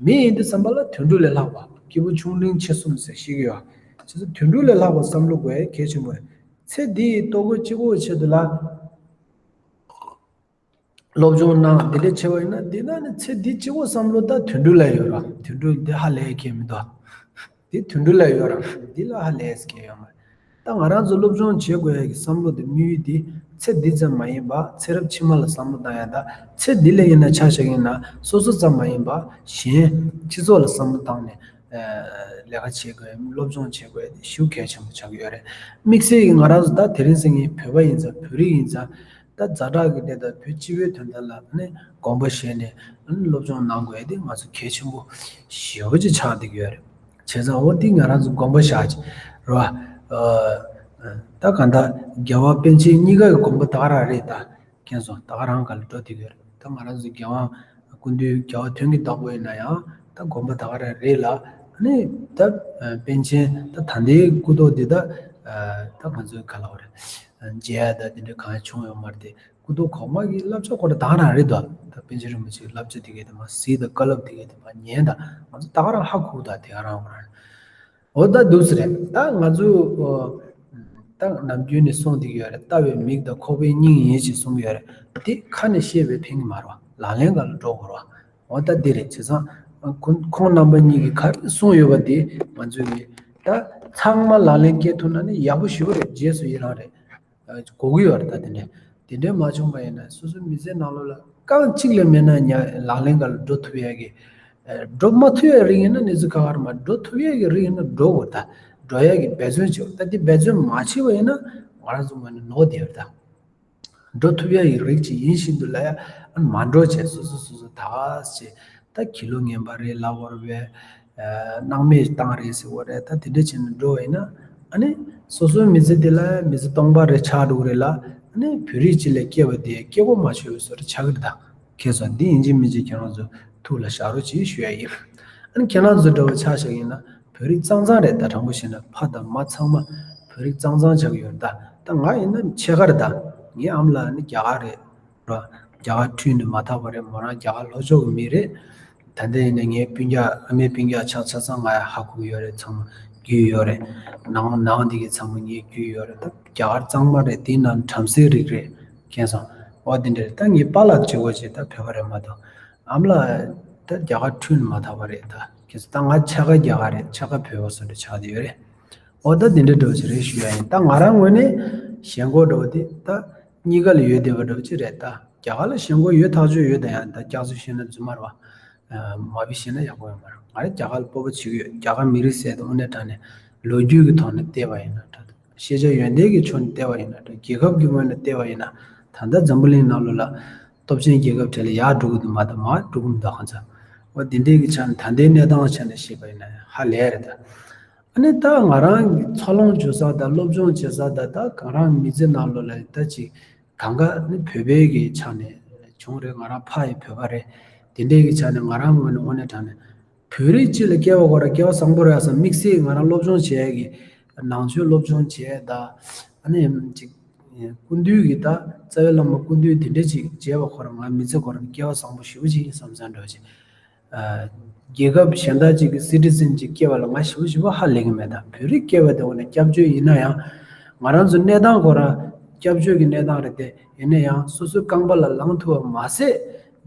མི་ཡིན་དུས་ཙམ་པ་ལ་དུད་འགྲོ་ལས་ལྷག་པ། སྐྱེས་བུ་ཆུང་འབྲིང་ཆེ་གསུམ་ཟེར་ཤེས་ཀྱི་ཡོད། བྱས་ཙང་དུད་འགྲོ་ལས་ལྷག་པ་བསམ་བློ་དགོས་ཡས་གལ་ཆེན་པོ་རེད། ཚེ་འདིའི་ལྟོ་གོས་གཅིག་པོའི་ཆེད་དུ་ལ་སློབ་སྦྱོང་གནང་འདི་འདྲ་བྱས་པ་ཡིན་ན། འདི་ན་ནི་ཚེ་འདི་གཅིག་པོ་བསམ་བློ་ད་དུད་འགྲོ་ལ་ཡོད་ར། དུད་འགྲོ་འདི་ཧ་ལས་ཁྱད་མི་འདུག་འདི་དུད་འགྲོ་ལ་ཡོད་ར། འདི་ལ་ཧ་ལས་ཁྱད་ཡོད་མ་རེད། ད་ང་རང་ཚོ་སློབ་སྦྱོང་བྱེད་དགོས་ཡ་གི་བསམ་བློ་དེ་དམིགས་ཡུལ་དེ་ཚེ་འདི་ཙམ་མ་ཡིན་པ་ཚེ་རབས་ཕྱི་མ་ལ་བསམ་བློ་བཏང་ཡ་དང་། ཚེ་འདི་ལ་ཡིན་ན་ཆ་བཞག་ཡིན་ན་སོ་སོ་ཙམ་མ་ཡིན་པ་གཞན་སྤྱི་ཚོགས་ལ་བསམ་བློ་བཏང་ནས་ལས་ཀ་བྱེད་དགོས། སློབ་སྦྱོང་བྱེད་དགོས་དེ་ཞེ་གལ་ཆེན་པོ་ཆགས་ཀྱི་ཡོད་རེད། དམིགས་བསལ་གྱི་ང་རང་ཚོ་ད་དེ་རིང་སང་ཉིན་བོད་པ་ཡིན་ཙང་། བོད་རིགས་ཡིན་ཙང་། ད་ཛ་དྲག་གི་གནས་སྟངས་བོད་སྤྱི་པའི་དོན་དག་ལ་ནི་དགོངས་པ་བཞེས་ནས་སློབ་སྦྱོང་གནང་དགོས་དེ་ང་ཚོ་གལ་ཆེན་པོ་ཞེ་པོ་ཅིག་ཆགས་བསྡད་ཀྱི་ཡོད་རེད། བྱས་ཙང་འོ་འདི་ང་རང་ཚོ་དགོངས་པ་བཞག་ཅིག་རེད་བ། ད་གང་ལྟར་རྒྱལ་དབང་པཎ་ཆེན་གཉིས་ཀ་གི་དགོངས་པ་ད་ག་རང་རེད། ད་མཁྱེན་སོང་། ད་ག་རང་ག་ལ་འགྲོ་བསྡད་ཀྱི་ཡོད་རེད། ད་ང་རང་ཚོ་རྒྱལ་དབང་སྐུ་མདུན་རྒྱལ་བ་དོན་གྱི་བདག་པོ་ཡིན་ན་ཡང་ད་དགོངས་པ་ད་ག་རང་རེད་ལ། ཨ་ནི་ད་པཎ་ཆེན་ད་ད་ལྟའི་སྐུ་ཐོག་འདི་ད་ད་ང་ཚོའི་ག་ལ་བ་རེད། མཇལ་ཡ་ད་འདི་འདྲ་གང་ཡང་བྱུང་ཡོད་མ་རེད་དེ། སྐུ་ཐོག་གོང་མ་གི་བསླབ་བྱ་ཁོ་རང་ད་ག་རང་རེད་དོ། ད་པཎ་ཆེན་རིན་པོ་ཆེའི་བསླབ་བྱ་དེ་གའི་དེ་མ་གཟིགས་དང་། བཀའ་སློབ་དེ་གའི་དེ་མ་ཉན་དང་། ང་ཚོ་ད་ག་རང་ཧ་གོ་དང་དེ་ག་རང་བ་རང་། འོ་ད་འདུག་སེ་རེད། ད་ང་ཚོ་ཨོ་ད་ནམ་རྒྱུན་ནས་གསུང་བསྡད་ཀྱི་ཡོད་རེད། ལྟ་བའི་མིག་དང་ཁོག་པའི་སྙིང་ཡིན་ཞེས་གསུང་གི་ཡོད་རེད། དེ་ཁ་ནས་བཤད་པས་ཕན་གྱི་མ་རེད་བ། ལག་ལེན་སྒང་ལ་འགྲོ་དགོས་རེད་བ། འོ་ད་འདི་རེད། བྱས་ཙང་ཁོང་ཁོང་རྣམ་པ་གཉིས་ཀྱིས་ག་རེ་གསུངས་ཡོད་པ་དེ་ང་ཚོས་ནི་ད་ཚང་མ་ལག་ལེན་བཀལ་ཐུབ་ན་ནི་ཡག་པོ་ཞེ་པོ་རེད། རྗེས་སུ་ཡི་རང་རེད། གོ་གི་ཡོད་རེད། ད་དེ་འདྲས་དེ་འདྲས་མ་བྱུང་པ་ཡིན་ན་སོ་སོའི་མི་ཚེའི་ནང་ལོགས་ལ་རྐང་གཅིག་ལས་མེད་ན་ཉ་ལག་ལེན་སྒང་ལ་འགྲོ་ཐུབ་ཡས་ཀྱི། འགྲོ་མ་ཐུབ་ཡས་རིགས་ཡིན་ན་གནས་ཚུལ་ཁག་ཁག་རེད་མ། འགྲོ་ཐུབ་ཡས་ཀྱི་རིགས་ཡིན་ན་འགྲོ་དགོས། ད་འགྲོ་ཡས་ཀྱི་འབད་བརྩོན་བྱེད་དགོས། ད་དེ་འབད་བརྩོན་མ་བྱས་པ་ཡིན་ན་ང་རང་ཚོ་ངོས་ནས་ནོར་བསྡད་ཡོད་རེད། ད། འགྲོ་ཐུབ་ཡ་ཡི་རིགས་ཅིག་ཡིན་བཞིན་དུ་ལ་ཡ་ཨ་མ་འགྲོ་བྱས། སོ་སོ་སོ་སོ་ད་ག་ཟེ་ད་གྱི་ལོ་ངན་པ་རེད་ལབ་དགོས་རེད་པས། སྣང་མེད་བཏང་རེད་ཟེར་དགོས་རེད། ད་དེ་འདྲ་བྱས་ནས་འགྲོ་བ་ཡིན་ན་ཨ་ནི་སོ་སོའི་མི་ཚེ་དེ་ལ་མི་ཚེ་སྟོང་པ་རེ་ཆགས་འགྲོ་གི་རེད་ལ། ཨ་ནི་བོད་རིགས་སྤྱི་ལ་སྐྱེས་པ་དེ་སྐྱེ་སྒོ་མ་ཆོད་པའི་བཟོ་འདྲ་ཆགས་ཀྱི་རེད། ད་ཁྱེད་ཚོ་འདི་ཡིན་གཅིག་མིན་གཅིག་ཁྱེད་རང་ཚོ་ཐུགས་ལ་བཞག་རོགས་གྱིས་ཞུ་ཡ་ཡིན། ཨ་ནི་ཁྱེད་རང་ཚོ་འདྲ་བོ་ཆ་བཞག་ཡིན་ན་བོད་རིགས་གཙང་གཙང་རེད། ད་དྲང་པོ་བཤད་ན་ཕ་དང་མ་ཚང་མ་བོད་རིགས་གཙང་གཙང་ཆགས་ཀྱི་ཡོད་རེད། ད་ད་ང་ཡིན་ན་ཕྱེད་ཀ་རེད། ད་ངའི་ཨ་མ་ལགས་ནི་རྒྱ་གར་རེད་ར། རྒྱ་གར་འཁྲུངས་ནས་མ་ཐག་པ་རེད། མོ་རང་རྒྱ་གར་ལྷོ་ཕྱོགས་ཀྱི་མི་རེད། ད་ལྟ་ཡིན་ན་ངའི་སྤུན་ཀྱག་ཨ་མའི་སྤུན་ཀྱག་ཆ་ཆ་ཚང་ང་ཡ་ཧ་གོ་གི་ཡོད་རེད། ཚང་མ་རྒྱུས་ཡོད་རེད། ནང་ནང་འདི་གི་ཚང་མ་ངའི་རྒྱུས་ཡོད་རེད། ད་རྒྱ་གར་གཙང་མ་རེད། དེའི་ནང་བྲམ་ཟེའི་རིགས་རེད། མཁྱེན་སོང་། འོ་དེ་འདྲ་རེད། ད་ངའི་པཱ་ལགས་བྱེད་སྒོ་བྱེད་ད་བོད་པ་རེད་མ་གཏོགས། ཨ་མ་ལགས་ད་རྒྱ་གར་འཁྲུངས་ནས་མ་ཐག་པ་རེད། ད་ཁྱེད་ཚོ་ད་ང་ཕྱེད་ཀ་རྒྱ་གར་རེད། ཕྱེད་ཀ་བོད་པ་བཟོ་འདྲ་ཆགས་བསྡད་ཡོད་རེད། འོ་ད་འདི་འདྲ་འདྲ་བོ་ཅིག་རེད་ཞུ་ཡ་ཡིན། ད་ང་རང་ངོས་ནས་ཞེན་ཁོག་འདྲ་བོ་དེ་ད་གཉིས་ཀ་ལ་ཡོད་བསྡད་པ་འདྲ་བོ་ཅིག་རེད། ད་རྒྱ་གར་ལ་ཞེན་ཁོག་ཡོད་ཐག་ཆོད་ཡོད། ད་ཡང་ད་སྐྱག་རྫུན་བཤད་ན་རྫུན་མ་རེད་བ། མ་བི་བཤད་ན་ཡག་པོ་ཡོད་མ་རེད། ང་རང་རྒྱ་གར་ལ་སྤོབས་པ་བྱེད་ཀྱི་ཡོད། རྒྱ་གར་མི་རིགས་ཟེར་དེ་དངོས་གནས་དྲང་གནས་ལོ་རྒྱུས་ཀྱི་ཐོག་ནས་བལྟས་པ་ཡིན་ན་འདྲ། ཤེས་བྱ་ཡོན་ཏན་གྱི་ཕྱོགས་ནས་བལྟས་པ་ཡིན་ན་འདྲ། རྒྱལ་ཁབ་ཀྱི་ངོས་ནས་བལྟས་པ་ཡིན་ན། ད་ལྟ་འཛམ་བུ་གླིང་ནང་ལོགས་ལ་སྟོབས་ཆེན་རྒྱལ་ཁབ་གྲས་ལ་ཡར་འགྲོ་གི་འདུག་མ་གཏོགས་མར་འགྲོ་གི་མི་འདུག་ཁ་ཚ། འོ་འདི་འདྲའི་གི་ཆ་ནས་ད་ལྟའི་གནས་སྟངས་ཆ་ནས་བཤད་པ་ཡིན་ན་ཧ་ལས་རེད་ད། ཨ་ནི་ད་ང་རང་གི་འཚར་ལོངས་བྱེད་ས་དང་སློབ་སྦྱོང་བྱེད་ས་དང་། ད་གང་རང་མི་ཚེ་ནང་ལོགས་ལ་ད་ཅིག་གང་ག་ནི་བོད་པའི་གི་ཆ་ནས་བྱུང་རེད། ང་རང་ཕ་ཡི་བོད་པ་རེད། དེ་འདྲའི་གི་ཆ་ནས་ང་རང་ངོས་ནས་དངོས་གནས་དྲང་གནས་བོད་རིགས་སྤྱི་ལ་སྐྱེ་བ་ཁོ་རང་སྐལ་བ་བཟང་པོ་རེད་བསམ། དམིགས་བསལ་ང་རང་སློབ་སྦྱོང་བྱེད་ཡས་ཀྱི་ནང་ཆོས་སློབ་སྦྱོང་བྱེད་ཡས་དང་། ཨ་ནི་ཅིག་སྐུ་མདུན་གྱི་ད་རྩ་བའི་བླ་མ་སྐུ་མདུན་དེ་འདྲ་ཅིག་མཇལ་བ་ཁོ་རང་ང་མི་ཚེ་ཁོ་རང་སྐལ་བ་བཟང་པོ་ཞེ་པོ་ཅིག་ཡིན་བསམ་བསམ་འདྲ་བོ་ཅིག་རྒྱལ་ཁབ་གཞན་དག་ཅིག་གི་སི་ཊི་ཟན་ཅིག་སྐྱེས་པ་ལ་ང་ཞེ་པོ་ཞེ་པོ་ཧ་ལས་ཀྱི་མེད། ད་བོད་རིགས་སྐྱེས་པ་དེ་འོ་ན་སྐྱབས་བཅོལ་ཡིན་ན་ཡང་། ང་རང་ཚོ་གནས་སྟངས་ཁོ་རང་སྐྱབས་བཅོལ་གྱི་གནས་སྟངས་རེད་དེ། ཡིན་ན་ཡང་སོ་སོའི་རྐང་པ་ལ་ལངས་ཐུབ་པ་མ་ཟད།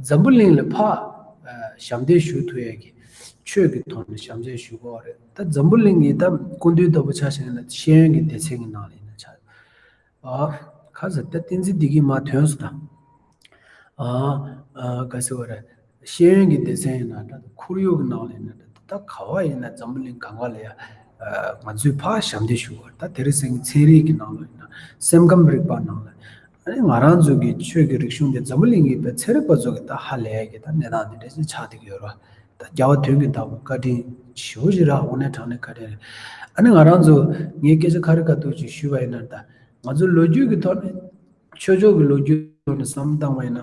འཛམ་བུ་གླིང་ལ་ཕར་ཨ་ཞབས་འདེགས་ཞུ་ཐུབ་ཡས་ཀྱི་ཆོས་ཀྱི་ཐོག་ནས་ཞབས་འདེགས་ཞུ་དགོས་པ་རེད། ད་འཛམ་བུ་གླིང་གི་ད་སྐུ་མདུན་ལྟ་བུ་ཆ་བཞག་ན་ཤེས་ཡོན་གྱི་སྡེ་ཚན་གྱི་ནང་ལ་ཡིན་ན་ཆགས། ཨ། ཁ་ཟེར་ད་བསྟན་འཛིན་བདེ་སྐྱིད་མ་ཐོན་སོང་ད། ཨ། ཨ། ག་ཟེར་བ་རེད། ཤེས་ཡོན་གྱི་སྡེ་ཚན་ཡིན་ན་འདྲ། ཁོར་ཡུག་གི་ནང་ལ་ཡིན་ན་འདྲ། ད་ག་བ་ཡིན་ན་འཛམ་བུ་གླིང་གང་ག་ལ་ཡ། ཨ། ང་ཚོས་ཕར་ཞབས་འདེགས་ཞུ་བར། ད་དེ་རིང་སང་ཉིན་ཚན་རིག་གི་ནང་ལ་ཡིན་ན། སེམས་ཁམས་རིག་པ་ནང་ལ། ཨ་ནི་ང་རང་ཚོ་གི་ཆོས་ཀྱི་རིག་གཞུང་དེ་འཛམ་བུ་གླིང་གི་པའི་ཚན་རིག་པ་ཚོ་གི་ད་ཧ་ལས་ཀྱི་ད་གནས་སྟངས་དེ་འདྲ་ཞིག་ཆགས་བསྡད་ཀྱི་ཡོད་རེད། ད་རྒྱལ་བ་དོན་གྱི་བདག་པོ་བཀའ་དྲིན་ཆེ་བོ་ཞིག་རེད། དངོས་གནས་དྲང་གནས་བཀའ་དྲིན་རེད། ཨ་ནི་ང་རང་ཚོ་ངས་སྐད་ཆ་ཁ་རི་ཁ་ཐུག་ཅིག་ཞུས་པ་ཡིན་ན། ད་ང་ཚོ་ལོ་རྒྱུས་ཀྱི་ཐོག་ནས། ཆོས་ཕྱོགས་ཀྱི་ལོ་རྒྱུས་ཐོག་ནས་བསམ་བློ་བཏང་བ་ཡིན་ན།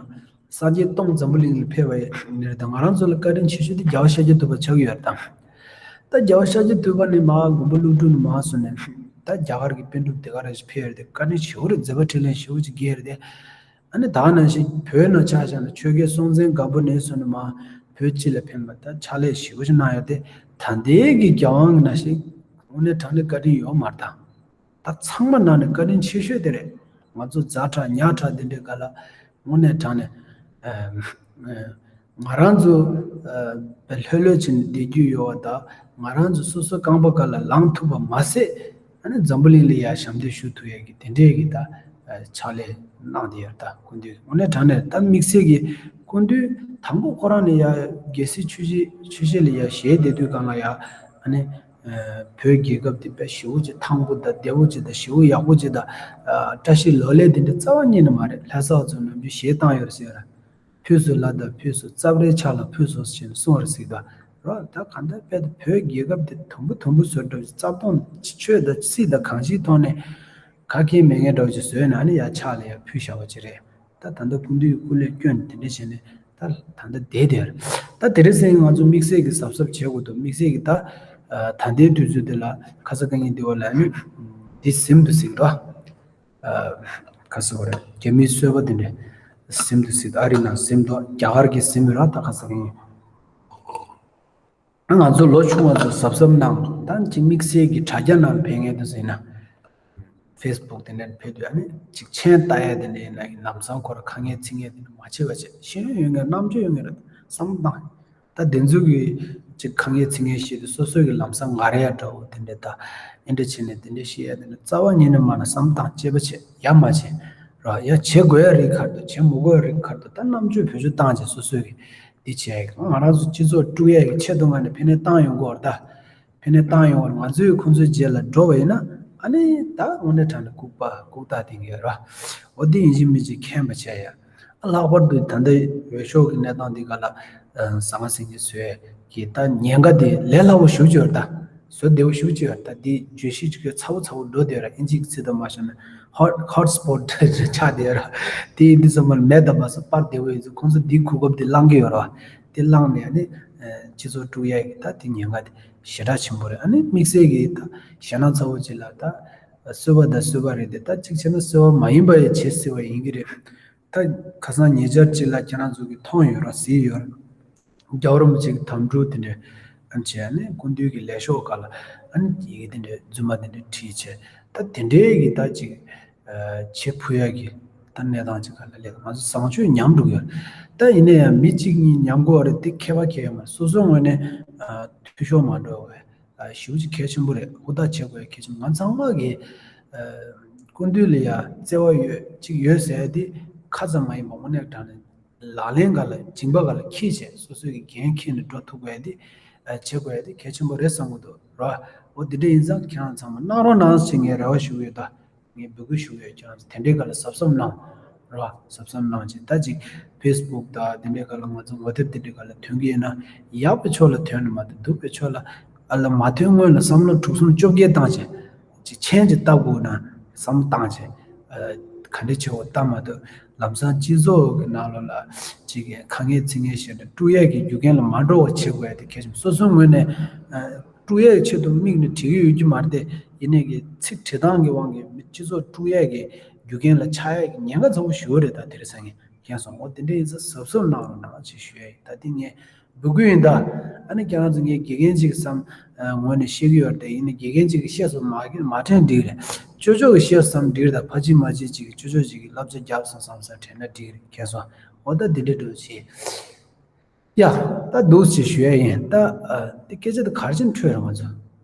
སངས་རྒྱས་སྟོང་འཛམ་བུ་གླིང་ལ་ཕེབས་པ་ཡིན་ན། ད་ང་རང་ཚོ་ལ་བཀའ་དྲིན་ཆེ་ཤོས་དེ་རྒྱལ་བ་ཤཱཀྱ་ཐུབ་པ་ཆགས་ཀྱི་ཡོད་རེད་ད། ད་རྒྱལ་བ་ཤཱཀྱ་ཐུབ་པ་ནས་མར་མགོན་པོ་ཀླུ་སྒྲུབ་ནས་མར་སོང་ནས། ད་རྒྱ་གར་གྱི་པཎ་གྲུབ་དེ་ག་རེ་ཞིག་ཕེབས་ཡོད་རེད་དེ། བཀའ་དྲིན་ཆེ་བོ་རེད། མཛད་པ་འཕྲིན་ལས་ཞེ་བོ་ཅིག་རྒྱས་ཡོད་རེད་དེ། ཨ་ནི་ད་ག་ནང་བཞིན་བོད་ནང་ཆ་བཞག་ན་ཆོས་རྒྱལ་སྲོང་བཙན་སྒམ་པོ་ནས་བཟུང་ནས་མར་བོད་སྤྱི་ལ་ཕན་པ་ད་ཕྱག་ལས་ཞེ་པོ་ཞིག་གནང་ཡོད་དེ། ད་ལྟའི་གི་རྒྱལ་དབང་གི་ནང་བཞིན་དངོས་གནས་དྲང་གནས་བཀའ་དྲིན་ཡོད་མ་རེད་ད། ད་ཚང་མ་ནང་ནས་བཀའ་དྲིན་ཆེ་ཤོས་དེ་རེད། ང་ཚོ་ཛ་དྲག་ཉག་ཕྲ་དེ་འདྲའི་སྒང་ལ་དངོས་གནས་དྲང་གནས། ཨ། ཨ། ང་རང་ཚོ་ཨ་བས་ལྷོད་ལྷོད་བྱས་ནས་བསྡད་རྒྱུ་ཡོད་པ་དང་། ང་རང་ཚོ་སོ་སོའི་རྐང་པ་སྒང་ལ་ལངས་ཐུབ་པ་མ་ཟད། ཨ་ནི་འཛམ་བུ་གླིང་ལ་ཡ་ཞབས་འདེགས་ཞུ་ཐུབ་ཡས་ཀྱི་དེ་འདྲའི་གི་ད་ཨ་ཕྱག་ལས་གནང་བསྡད་ཡོད་རེད། ད་སྐུ་མདུན་དངོས་གནས་དྲང་གནས་ད་དམིགས་བསལ་གྱི་སྐུ་མདུན་དང་པོ་ཁོ་རང་ནས་ཡ་རྒྱལ་སྲིད་ཆོས་བཞི་ཆོས་བཞི་ལ་ཡ་ཞལ་འདེབས་དུས་སྒང་ལ་ཡ། ཨ་ནི་ཨ་བོད་རྒྱལ་ཁབ་འདི་དཔེ་ཞེ་པོ་ཅིག་ཐང་པོ་དང་བདེ་པོ་ཅིག་དང་། ཞེ་པོ་ཡག་པོ་ཅིག་དང་། ཨ་བཀྲ་ཤིས་ལོ་ལེགས་དེ་འདྲ་རྩ་བ་ཉིད་ནས་མ་རེད། ལྷ་ས་བ་ཚོ་ནམ་རྒྱུན་གཞས་བཏང་ཡོད་རེད་ཟེར་ཡོད་རེད། ཕུལ་སོ་ལ་དང་ཕུལ་སོ། རྩབ་རའི་ཆ་ལ་ཕུལ་སོ་ཟེར་ནས་གསུངས་རེད་ཟེར་གི་འདུག་རོ། ད་གང་ལྟར་དཔེ་ད་བོད་རྒྱལ་ཁབ་དེ་དུམ་བུ་དུམ་བུ་བཟོ་འདྲ་བོ་ཅིག་རྩ་སྟོང་ཆོས་དང་སྲིད་དང་གང་ཅིའི་ཐོག་ནས་ག་གེ་མེད་མཁན་འདྲ་བོ་ཅིག་བཟོས་ན། ཨ་ནི་ཡ་ཕྱག་ལ་ཡ་ཕུལ་བཞག་པ་ཅིག་རེད། ད་ད་ལྟ་སྐུ་མདུན་གྱི་སྐུ་ལས་བསྐྱོན་དེ་འདྲ་བྱས་ནས་ད་ད་ལྟ་བསྡད་དེ་རེད། ད་དེ་རིང་སང་ང་ཚོ་དམིགས་བསལ་གྱི་གཟབ་གཟབ་བྱེད་དགོས་འདུག་དམིགས་བསལ་གྱི་ད་ད་ལྟའི་དུས་ཚོད་འདི་ལ་ཁ་ས་སྐད་ངན་འདི་བ་ལ་ནི་འདི་ཟིན་འདུག་ཟེར་གི་འདུག་ཨ། ག་ཟེར་བ་རེད། རྒྱ་མིའི་སོལ་བ་དེ་འདྲས་ཟིན་འདུག་ཟེར། ཨ་རི་ནང་ཟིན་འདུག་རྒྱ་གར་གྱི་ཟིན་ར་ད་ག་ཟེར་གི་ཡིན། ང་ཚོ་ལོ་ཆུང་བ་ཚོ་གཟབ་གཟབ་གནང་། ད་ཅིག་དམིགས་བསལ་གྱི་དྲ་རྒྱ་ནང་ཕེབས་མཁན་དེ་ཚོ་ཡིན་ན། ཕེ་སི་བུག་དེ་འདྲས་ཕེབས་དུས་ཨ་ནི་ཅིག་མཆན་ལྟ་ཡ་དེ་འདྲས་ཡིན་ན་ལམ་སང་ཁོ་ར་དཀའ་ངལ་འཚིག་མཁན་དེ་འདྲས་མ་བྱེད་པ་བྱེད། ཤེས་ཡོན་ཡོད་མཁན་རྣམ་དཔྱོད་ཡོད་མཁན་རེད། བསམ་བློ་བཏང་། ད་དེ་ཚོ་གི་ཅིག་དཀའ་ངལ་འཚིག་མཁན་ཞིག་དེ་སོ་སོ་གི་ལམ་སང་ངར་ཡ་འདྲ་བོ་དེ་འདྲས། ད་ཨེ་འདྲ་བྱས་ནས་དེ་འདྲས་བཤད་ཡ་དེ་ནི་རྩ་བ་ཉིད་ནས་མ་ན་བསམ་བཏང་དཔྱད་པ་བྱེད་ཡ་མ་བྱེད་ར། ཡ་བྱེད་དགོས་ཡ་རིགས་ག་རེ་འདུག་བྱེད་མི་དགོས་ཡ་རིགས་ག་རེ་འདུག་ད་རྣམ་དཔྱོད་བེད་སྤྱོད་བཏང་བྱས་སོ་སོ་གི་འདི་བྱས་ཡ། ང་རང་ཚོ་སྤྱི་ཚོགས་དཀྲུག་ཡ་གི་ཆེད་དུ་ང་ནས་ཕན་ནས་བཏང་ཡོང་གི་ཡོད་རེད་ད། ཕན་ནས་བཏང་ཡོང་བར་ང་ཚོས་ཁོང་ཚོའི་རྗེས་ལ་འགྲོ་བ་ཡིན་ན། ཨ་ནི་ད་དངོས་གནས་དྲང་གནས་ལྐུགས་པ་ལྐུགས་རྟགས་བསྟན་གྱི་ཡོད་ར། འོ་འདི་ཡིན་གཅིག་མིན་གཅིག་མཁྱེན་པ་བྱས་ཡ། ཨ་ལྷག་པར་དུ་ད་ལྟ་འོས་ཤོག་གི་གནས་སྟངས་འདི་ག་ལ་ཟང་ངེ་ཟིང་ངེ་བཟོས་ཀྱི་ད་ཉེན་ཁ་དེ་ལས་སླ་བོ་ཞེ་པོ་ཅིག་ཡོད་རེད་ད། བཟོ་བདེ་བོ་ཞེ་པོ་ཅིག་ཡོད་རེད་ད། འདི་བརྗོད་གཞི་ཅིག་ཚ་བོ་ཚ་བོ་འགྲོ་བསྡད་ཡོད་ར། ཨིན་ཇིའི་ཚིག་དང་མ་བཞག་ན་ཧོ་ཊི་ཧོ་ཊི་སི་པོ་ཊི་ཆགས་བསྡད་ཡོད་ར། དེ་ཡིན་དུས་ཙམ་པ་ལ་མེད་དམ་པ་སོགས་པར་བདེ་བོ་ཡིན་ཚུལ་ཁོང་ཚོ་འདིའི་གོ་སྐབས་འདི་བླང་གི་ཡོད་ར། དེ་བླངས་ནས་ཨ་ནི་སྤྱི་ཚོགས་དཀྲུག་ཡ་གི་ད་དེ་ཉེན་ཁ་དེ་ཞེ་དྲག་ཆེན་པོ་རེད། ཨ་ནི་དམིགས་བསལ་གྱི་ད་ཞེད་སྣང་ཚ་བོ་ཅིག་ལ་ད་གསོད་པ་དང་གསོད་པ་རེད་དེ། ད་གཅིག་བྱས་ན་གསོད་པ་མ་ཡིན་པ་ཡང་བྱེད་སྲིད་པ་ཡིན་གྱི་རེད། ད་ཁ་སང་ཉེ་ཆར་ཅིག་ལ་ཁྱེད་རང་ཚོ་གིས་མཐོང་ཡོད་ར་གཟིགས་ཡོད་ར། རྒྱལ་བ་རིན་པོ་ཆེ་གི་དམ་ཕྲུག་དེ་འདྲས་ཨ་ནི་བྱས་ནས་སྐུ་མདུན་གྱི་ལས་ཤོག་སྒང་ལ་ཨ་ནི་ཡི་གེ་དེ་འདྲས་རྫུན་མ་དེ་འདྲས་བྲིས་བྱས། ད་དེ་འདྲས་ཀྱི་ད་ཅིག་ཨ་བྱེད་ཕོད་ཡ་གི་ད་གནས་སྟངས་ཅིག་སྒང་ལ་སླེབས། ང་ཚོ་བཟང་སྤྱོད་ཉམས་འགྲོ་གི་ཡོད། ད་ཡིན་ན་ཡང་མི་གཅིག་གཉིས་ཉམས་དགོས་པ་རེད། དེ་ཁྱད་པར་གང་ཡང་མ་རེད། སོ་སོའི་ངོས་ནས་ཨ་འཐུས་ཤོར་མ་འགྲོ་བའི་ཞེ་པོ་ཅིག་གལ་ཆེན་པོ་རེད། ཧུར་ཐག་བྱེད་དགོས་ཡ་གལ་ཆེན་པོ། ང་ཚང་མ་གི་ཨ་སྐུ་མདུན་ལ་ཡ་བརྩེ་བ་ཡོད་ཅིག་ཡོད་ཟེར་ཡ་དེ་ཁ་ཙམ་མ་ཡིན་པ་དངོས་གནས་དྲང་གནས་ལག་ལེན་སྒང་ལ་སྦྱིན་པ་སྒང་ལ་འཁྱེར་བྱས་སོ་སོའི་གི་འགན་འཁྱེར་ནས་འགྲོ་ཐུབ་དགོས་ཡ་དེ་ཨ་བྱེད་དགོས་ཡ་དེ་གལ་ཆེན་པོ་རེད་བསམ་གི་འདུག་ར། འོ་དེ་འདྲ་ཡིན་ཙང་ཁྱེད་རང་ཚང་མ་གནང་རོགས་གནང་ཞེས་ངས་རེ་བ་ཞུ་གི་ཡོད་ད། ངས་འབོད་སྐུལ་ཞུ་གི་ཡོད། ཁྱེད་རང་ཚོ་དེ་འདྲའི་སྒང་ལ་གཟབ་གཟབ་གནང་། ར་གཟབ་གཟབ་གནང་བྱས། ད་ཅིག་ཕེ་སི་བུག་དང་དེ་འདྲའི་སྒང་ལ་ང་ཚོ་ངོ་དེབ་དེ་འདྲའི་སྒང་ལ་ཐོན་གྱི་ཡིན་ན་ཡག་པའི་ཕྱོགས་ལ་ཐོན་ནས་མ་གཏོགས་སྡུག་པའི་ཕྱོགས་ལ་ཨ་ལ་མ་ཐོན་སྔོན་ལ་བསམ་བློ་དྲུག་གསུམ་བཅོ་བརྒྱད་བཏང་བྱས། ཅིག་མཆན་ཅིག་བཏབ་དགོས་ན་བསམ་བློ་བཏང་བྱས། ཨ་ག་འདྲ་བྱེད་དགོས་བལྟ་མ་གཏོགས་ལམ་སང་སྤྱི་ཚོགས་ཀྱི་ནང་ལོགས་ལ་ཅིག་གི་དཀའ་ངལ་འཚིག་ངལ་བཤད་ནས་དཀྲུག་ཡས་ཀྱི་རྒྱུ་རྐྱེན་ལ་མ་འགྲོ་བ་བྱེད་དགོས་ཡ་དེ་གལ་ཆེན་པོ། སོ་སོའི་ངོས་ནས་ཨ་དཀྲུག་ཡས་ཆེད་དུ་དམིགས་ནས་བྲིས་ཀྱི་ཡོད་རྒྱུ་མ་རེད་དེ། ཡིན་ནའི་གི་ཚིག་བྲིས་སྟངས་ཀྱི་དབང་གིས་མི་སྤྱི་ཚོགས་དཀྲུག་ཡས་ཀྱི་རྒྱུ་རྐྱེན་ལ་ཆགས་ཡས་ཀྱི་ཉེན་ཁ་ཚ་བོ་ཞེ་པོ་རེད། ད་དེ་རིང་སང་ཉིན་ མཁྱེན་སོང་། འོ་དེ་འདྲ་ཡིན་ཙང་གཟབ་གཟབ་གནང་རོགས་གནང་ཅེས་ཞུ་ཡ་ཡིན། ད་དེ་ངས་འབོད་སྐུལ་ཡིན། ད་ཨ་ནི་ཁྱེད་རང་ཚོ་ངས་དགེ་རྒན་ཅིག་བསམ་ངོས་ནས་བཤད་ཀྱི་ཡོད་རེད། ཡིན་ནའི་དགེ་རྒན་ཅིག་གིས་བཤད་སོང་མ་མ་དྲན་འགྲིག་རེད། ཅོ་ཅོ་གིས་བཤད་སོང་བསམ་འགྲིག་རེད། ད་ཕ་ཅིག་མ་ཅིག་ཅིག་གིས་ཅོ་ཅོ་ཅིག་གིས་བསླབ་བྱ་བརྒྱབ་སོང་བསམ་ས་དྲན་ན་འགྲིག་རེད། མཁྱེན་སོང་། འོ་ད་དེ་འདྲ་འགྲོ་ཅིག་ཡ། ད་འདུག་ཅེས་ཞུ་ཡ་ཡིན། ད་ཨ་དེ་སྐད་ཆ་དེ་ག་རེ་བྱས་ནས་འཕྲོས་རེད། ང་ཚོ་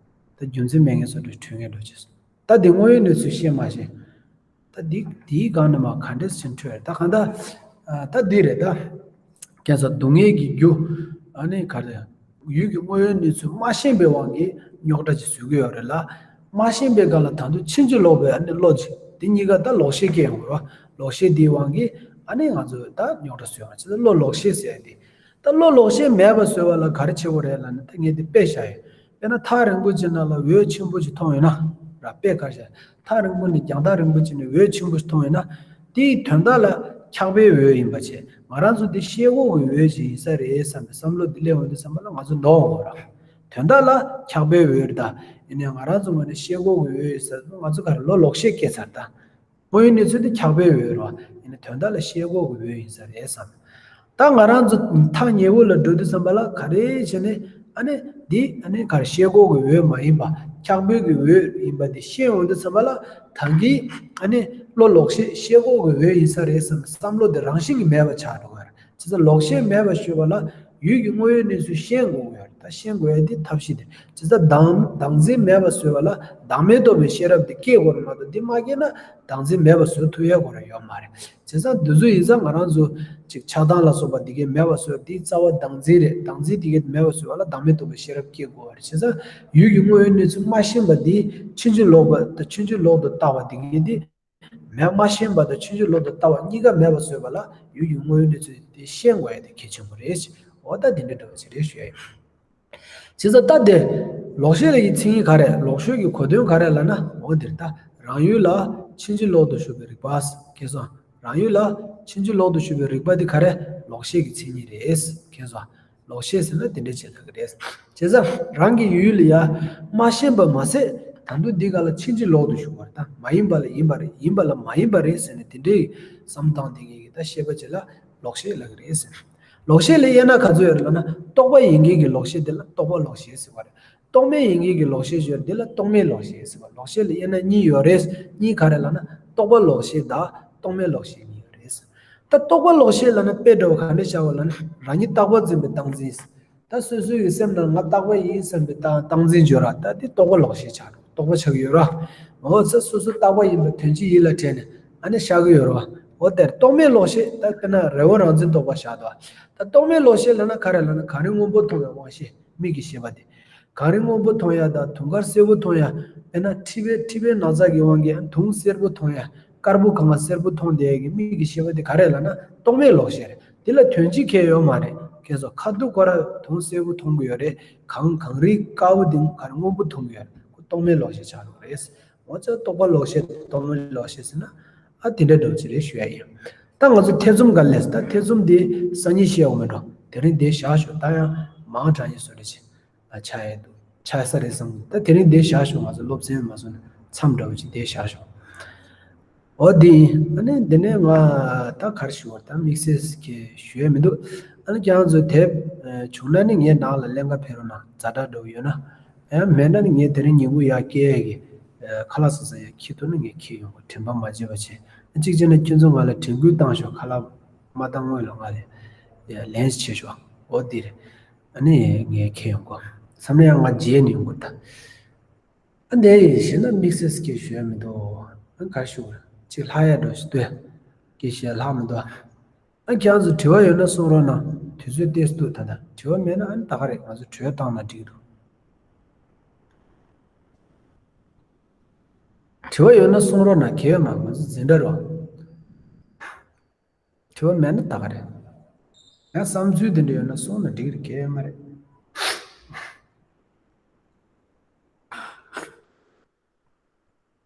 ད་རྒྱུ་མཚན་མེད་མཁན་བཟོ་འདྲ་འཕྲོས་མཁན་འགྲོ་ཅེས་སོང་། ད་དེ་དངོས་ཡོད་གནས་ཚུལ་བཤད་མ་ཤེས། ད་དེ་དེའི་སྒང་ནས་མར་ག་འདྲས་བྱས་ནས་འཕྲོས་རེད། ད་གང་ལྟར་ཨ་ད་འདི་རེད། ད་ཁྱེད་ཚོ་སྡུག་བསྔལ་གྱི་རྒྱུ་ཨ་ནི་ག་རེ། ཡུལ་གྱི་དངོས་ཡོད་གནས་ཚུལ་མ་ཤེས་པའི་དབང་གིས་རྙོག་དྲ་ཅིག་བཟོ་གི་ཡོད་རེད་ལ། མ་ཤེས་པའི་སྒང་ལ་ད་དུང་ཕྱིན་ཅི་ལོག་པའི་ཨ་ནི་བློ་ཅིག་དེ་གཉིས་ཀ་ད་ལོག་ཤེས་སྐྱེ་ཡོང་གི་རེད་བ། ལོག་ཤེས་དེའི་དབང་གིས་ཨ་ནི་ང་ཚོས་ད་རྙོག་དྲ་བཟོས་ཡོང་། བྱས་ཙང་བློ་ལོག་ཤེས་ཟེར་ཡ་དེ། ད་བློ་ལོག་ཤེས་མེད་པ་བཟོ་བ་ལ་ག་རེ་བྱེད་དགོས་རེད་ལབ་ན། ད་ངས་འདི་དཔེ་བཞག་ཡོད། དཔེར་ན་ཐག་རིང་པོ་ཅིག་ནང་ལ་འོད་ཆེན་པོ་ཞིག་མཐོང་ཡོད་ན་ར། དཔེ་ག་རེ་བཞག་ཐག་རིང་པོ་ནས་རྒྱང་ཐག་རིང་པོ་ཅིག་ནས་འོད་ཆེན་པོ་ཞིག་མཐོང་ཡོད་ན། དེའི་དོན་དག་ལ་འཁྱག་པའི་འོད་ཡིན་པ་བྱས། ང་རང་ཚོ་འདི་ཤེལ་སྒོ་གི་འོད་ཅིག་ཡིན་ས་རེད་བསམ་པའི་བསམ་བློ་འདི་སླེབས་འོང་དུས་ཙམ་པ་ལ་ང་ཚོ་འདོར་འོང་ར། དོན་དག་ལ་འཁྱག་པའི་འོད་རེད། ད་ཡིན་ནའི་ང་རང་ཚོ་ངོས་ནས་ཤེལ་སྒོ་གི་འོད་ཡིན་ས་ང་ཚོ་ག་རེ་བློ་ལོག་ཤེས་སྐྱེས་ཚར། ད་དངོས་ཡོད་གནས་ཚུལ་དེ་འཁྱག་པའི་འོད་རེད་བ། ཡིན་ནའི་དོན་དག་ལ་ཤེལ་སྒོ་གི་འོད་ཡིན་ས་རེད་བསམ། ད་ང་རང་ཚོ་ཐག་ཉེ་བོ་ལ་འགྲོ་དུས་ཙམ་པ་ལ་ག་རེ་བྱས་ནས་ཨ་ནི་འདི་ཨ་ནི་ག་རེ་ཤེལ་སྒོ་གི་འོད་མ་ཡིན་པ་འཁྱག་པའི་གི་འོད་ཡིན་པ་འདི་ཤེས་འོང་དུས་ཙམ་པ་ལ། ད་གིན་ཨ་ནི་བློ་ལོག་ཤེས་ཤེལ་སྒོ་གི་འོད་ཡིན་ས་རེད་བསམ་བསམ་བློ་དེ་རང་བཞིན་གྱིས་མེད་པ་ཆགས་འགྲོ་གི་རེད། བྱས་ཙང་ལོག་ཤེས་མེད་པ་བཟོ་བ་ལ་ཡུལ་གྱི་དངོས་ཡོད་གནས་ཚུལ་ཤེས་དགོས་ཀྱི་ཡོད་རེད། ད་ཤེས་དགོས་ཡ་དེ་ཐབས་ཤེས་དེ། བྱས་ཙང་བདག་བདག་འཛིན་མེད་པ་བཟོ་བ་ལ་བདག་མེད་རྟོགས་པའི་ཤེས་རབ་དེ་སྐྱེ་དགོས་རེད་མ་གཏོགས། འདི་མ་སྐྱེས་ན་བདག་འཛིན་མེད་པ་བཟོ་ཐུབ་ཡ་དགོས་རེད་ཡོད་མ་རེད། བྱས་ཙང་འདི་ཚོ་ཡིན་ཙང་ང་རང་ཚོ་ཅིག་ཆགས་སྡང་ལ་སོགས་པ་འདི་གའི་མེད་པ་བཟོ། དེའི་རྩ་བ་བདག་འཛིན་རེད། བདག་འཛིན་དེ་གའི་མེད་པ་བཟོ་བ་ལ་བདག་མེད་རྟོགས་པའི་ཤེས་རབ་སྐྱེ་དགོས་པ་རེད། བྱས་ཙང་ཡུལ་གྱི་དངོས་ཡོད་གནས་ཚུལ་མ་ཤེས་པ་འདི་ཕྱིན་ཅི་ལོག་པ་དང་ཕྱིན་ཅི་ལོག་ཏུ་ལྟ་བ་འདི་གའི་འདི། མེད། མ་ཤེས་པ་དང་ཕྱིན་ཅི་ལོག་ཏུ་ལྟ་བ་གཉིས་ཀ་མེད་པ་བཟོས་པ་ལ་ཡུལ་གྱི་དངོས་ཡོད་གནས་ཚུལ་དེ་ཤེས་དགོས་ཡ་དེ་གལ་ཆེན་པོ་རེད། འོ་ད་དེ་འདྲ་འདྲ་བ་ཅིག་རེད་ཞུ་ཡ་ཡིན། བྱས་ཙང་ད་དེ་ལོག་ཤེས་ལབ་ཡ་གི་མཚན་ཉིད་ག་རེ། ལོག་ཤེས་ཀྱི་གོ་དོན་ག་རེ་ལབ་ན། འོ་འདིར་ད་རང་ཡུལ་ལ་ཕྱིན་ཅི་ལོག་ཏུ་ཞུགས་པའི་རིག་པ། མཁྱེན་སོང་། རང་ཡུལ་ལ་ཕྱིན་ཅི་ལོག་ཏུ་ཞུགས་པའི་རིག་པ་འདི་ག་རེ། ལོག་ཤེས་ཀྱི་མཚན་ཉིད་རེད། མཁྱེན་སོང་། ལོག་ཤེས་ཟེར་ན་དེ་འདྲ་བྱེད་ལབ་ཀྱི་རེད། བྱས་ཙང་རང་གི་ཡུལ་ལ་ཡ་མ་ཤེས་པ་མ་ཟད། ད་དུང་འདི་ག་ལ་ཕྱིན་ཅི་ལོག་ཏུ་ཞུགས་པ་རེད། ད་མ་ཡིན་པ་ལ་ཡིན་པ་རེད། ཡིན་པ་ལ་མ་ཡིན་པ་རེད་ཟེར་ནས་དེ་འདྲའི་བསམ་སྟངས་དེ་གིས་ད་ཤེས་པ་ཅིག་ལ་ལོག་ཤེས་ལབ་ཀྱི་རེད་ཟེར། ལོག་ཤེས་ལ་དབྱེ་ན་ག་ཚོད་ཡོད་རེད་ལབ་ན། རྟོག་པ་ཡིན་མཁན་གྱི་ལོག་ཤེས་དེ་ལ་རྟོག་པ་ལོག་ཤེས་ཟེར་བ་རེད། རྟོག་མེད་ཡིན་མཁན་གྱི་ལོག་ཤེས་ཡོད་རེད། དེ་ལ་རྟོག་མེད་ལོག་ཤེས་ཟེར་བ། ལོག་ཤེས་ལ་དབྱེ་ན་གཉིས་ཡོད་རེད། གཉིས་ག་རེ་ལབ་ན། རྟོག་པ་ལོག་ཤེས་དང་རྟོག་མེད་ལོག་ཤེས་གཉིས་ཡོད་རེད། ད་རྟོག་པ་ལོག་ཤེས་ལབ་ན་དཔེ་འདྲ་བོ་ག་འདྲ་བཞག་པ་ལབ་ན། རང་ཉིད་རྟག་པར་འཛིན་པའི་སྟངས་འཛིན། ད་སོ་སོའི་གི་སེམས་ནང་ང་རྟག་པ་ཡིན་བསམ་པའི་སྟངས་སྟངས་འཛིན་བརྗོད་ར། ད་དེ་རྟོག་པ་ལོག་ཤེས་ཆགས་འགྲོ། རྟོག་པ་ཆགས་ཀྱི་ཡོད་ར། འོ་ཚེ་སོ་སོ་རྟག་པ་ཡིན་པའི་དོན་སྤྱི་ཡིད་ལ་དྲན་ནས་ཨ་ནི་བཞག་གི་ཡོད་ར། འོ་དེར་རྟོག་མེད་ལོག་ཤེས། ད་དཔེར་ན་རི་བོ་རང་འཛིན་རྟོག་པ་བཞག་འདུག་ད་རྟོག་མེད་ལོག་ཤེས་ལབ་ན་ག་རེ་ལབ་ན། གངས་རི་སྔོན་པོ་མཐོང་བའི་དབང་ཤེས། མིག་གི་ཤེས་པ་དེ། གངས་རི་སྔོན་པོ་མཐོང་ཡ་དང་དུང་དཀར་སེར་པོ་མཐོང་ཡ། དཔེར་ན་མཁྲིས་པའི་མཁྲིས་པའི་ན་ཚ་གི་དབང་གིས་དུང་སེར་པོ་མཐོང་ཡ། དཀར་པོ་གང་ག་སེར་པོ་མཐོང་བསྡད་ཡ་གི་མིག་གི་ཤེས་པ་དེ་ག་རེ་ལབ་ན་རྟོག་མེད་ལོག་ཤེས་རེད། དེ་ལ་དོན་སྤྱི་གང་ཡང་ཡོད་མ་རེད། མཁྱེན་སོང་། ཁ་ཐུག་ཁོ་ར་དུང་སེར་པོ་མཐོང་གི་ཡོད་རེད། གངས་གངས་རི་དཀར་པོ་དེ་གངས་རི་སྔོན་པོ་མཐོང་གི་ཡོད་རེད། ཁོ་རྟོག་མེད་ལོག་ཤེས་ཆགས་འགྲོ་གི་རེད། འོ་ཙང་རྟོག་པ་ལོག་ཤེས་རྟོག་མེད་ལོག་ཤེས་ཟེར་ན་ཨ་དེ་འདྲ་འདྲ་བོ་ཅིག་རེད་ཞུ་ཡ་ཡིན། ད་ང་ཚོ་ཐེ་ཚོམ་ག་ལས། ད་ཐེ་ཚོམ་དེ་སང་ཉིན་བཤད་འོང་མེད་འགྲོ། དེ་རིང་འདིར་བཞག་ཞོག་ད་ཡང་མང་དྲགས་ཡིན་བཟོ་འདྲ་ཅིག་ཨ་ཆགས་ཡས་འདུག་ཆགས་ས་རེད་བསམ་གི། ད་དེ་རིང་འདིར་བཞག་ཞོག་ང་ཚོ་སློབ་ཚན་མ་སོང་ན་མཚམས་འདྲ་བོ་ཅིག་འདིར་བཞག་ཞོག་འོ་འདི་ཡིན། ཨ་ནི་འདི་ནས་ང་ད་ག་རེ་ཞུ་བ། ད་དམིགས་བསལ་གྱི་ཞུ་ཡས་མི་འདུག་ཨ་ནི་ཁྱེད་རང་ཚོ་དེབ་བྱུང་ན་ནི་ངའི་ནང་ལ་ཀླན་ཀ་ཕེབས་རོགས་གནང་། ཛ་དྲག་འདྲ་བོ་ཡོད་ན། ཡང་མེད་ན་ནི་ངས་དེ་རིང་ཉིན་གུང་ཡར་སྐྱེལ་ཡས་ཀྱི་ཁ་ལག་ཟ་ས་ཡར་འཁྱེར་ཐུབ་ན་ངས་འཁྱེར་ཡོང་གི། དྲན་པ་མ་བརྗེད་པ་བྱས། གཅིག་བྱས་ན་ཁྱེད་ཚོ་ང་ལ་དྲན་སྐུལ་བཏང་ཤོག་ཁ་ལག་མ་བཏང་སྔོན་ལ་ང་ལ་ལན་བྱེད་ཤོག་འོ་འདི་རེད། ཨ་ནི་ངས་འཁྱེར་ཡོང་གོ། མཚམས་རེ་ཡང་ང་རྗེས་ནས་ཡོང་གོ་ད། ཨ་འདི་ཡིན་ཞེ་ན་དམིགས་བསལ་སྐད་ཞུ་ཡ་མི་འདུག་ཨ་ག་རེ་ཞུ་དགོས་རེད། ཅིག་ལྷག་ཡ་འགྲོ་ཞིག་ལྟོས། སྐད་ཞུ་ཡ་ལྷག་མི་འདུག་ཨ་ཁྱེད་རང་ཚོ་དྲི་བ་ཡོད་ན་གསུང་རོགས་གནང་། དུས་ཚོད་ཏོག་ཙམ་འདུག་ད་ལྟ་དྲི་བ་མེད་ན་ཨ་ནི་ད་ག་རེད། ང་ཚོ་གྲོས་བཏང་ན་འགྲིག་འདུག་དྲི་བ་ཡོད་ན་གསུང་རོགས་གནང་། གལ་ཡོད་མ་ང་ཚོ་འཛིན་གྲྭ་རོ། དྲི་བ་མེད་ན་ད་ག་རེད། ཡང་བསམ་ཚུལ་དེ་འདྲ་ཡོད་ན་གསུངས་ན་འགྲིག་རེད། གལ་ཡོད་མ་རེད།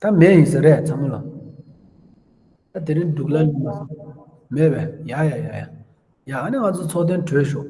ད་མེད་ཡིན་ས་རེད་ཚང་མ་ལ། ད་དེ་རིང་འབྲུག་ལ་མེད་པས། ཡ་ཡ་ཡ་ཡ། ཡ་ཨ་ནི་ང་ཚོ་ཚོགས་ཐེངས་གྲོལ་ཤོག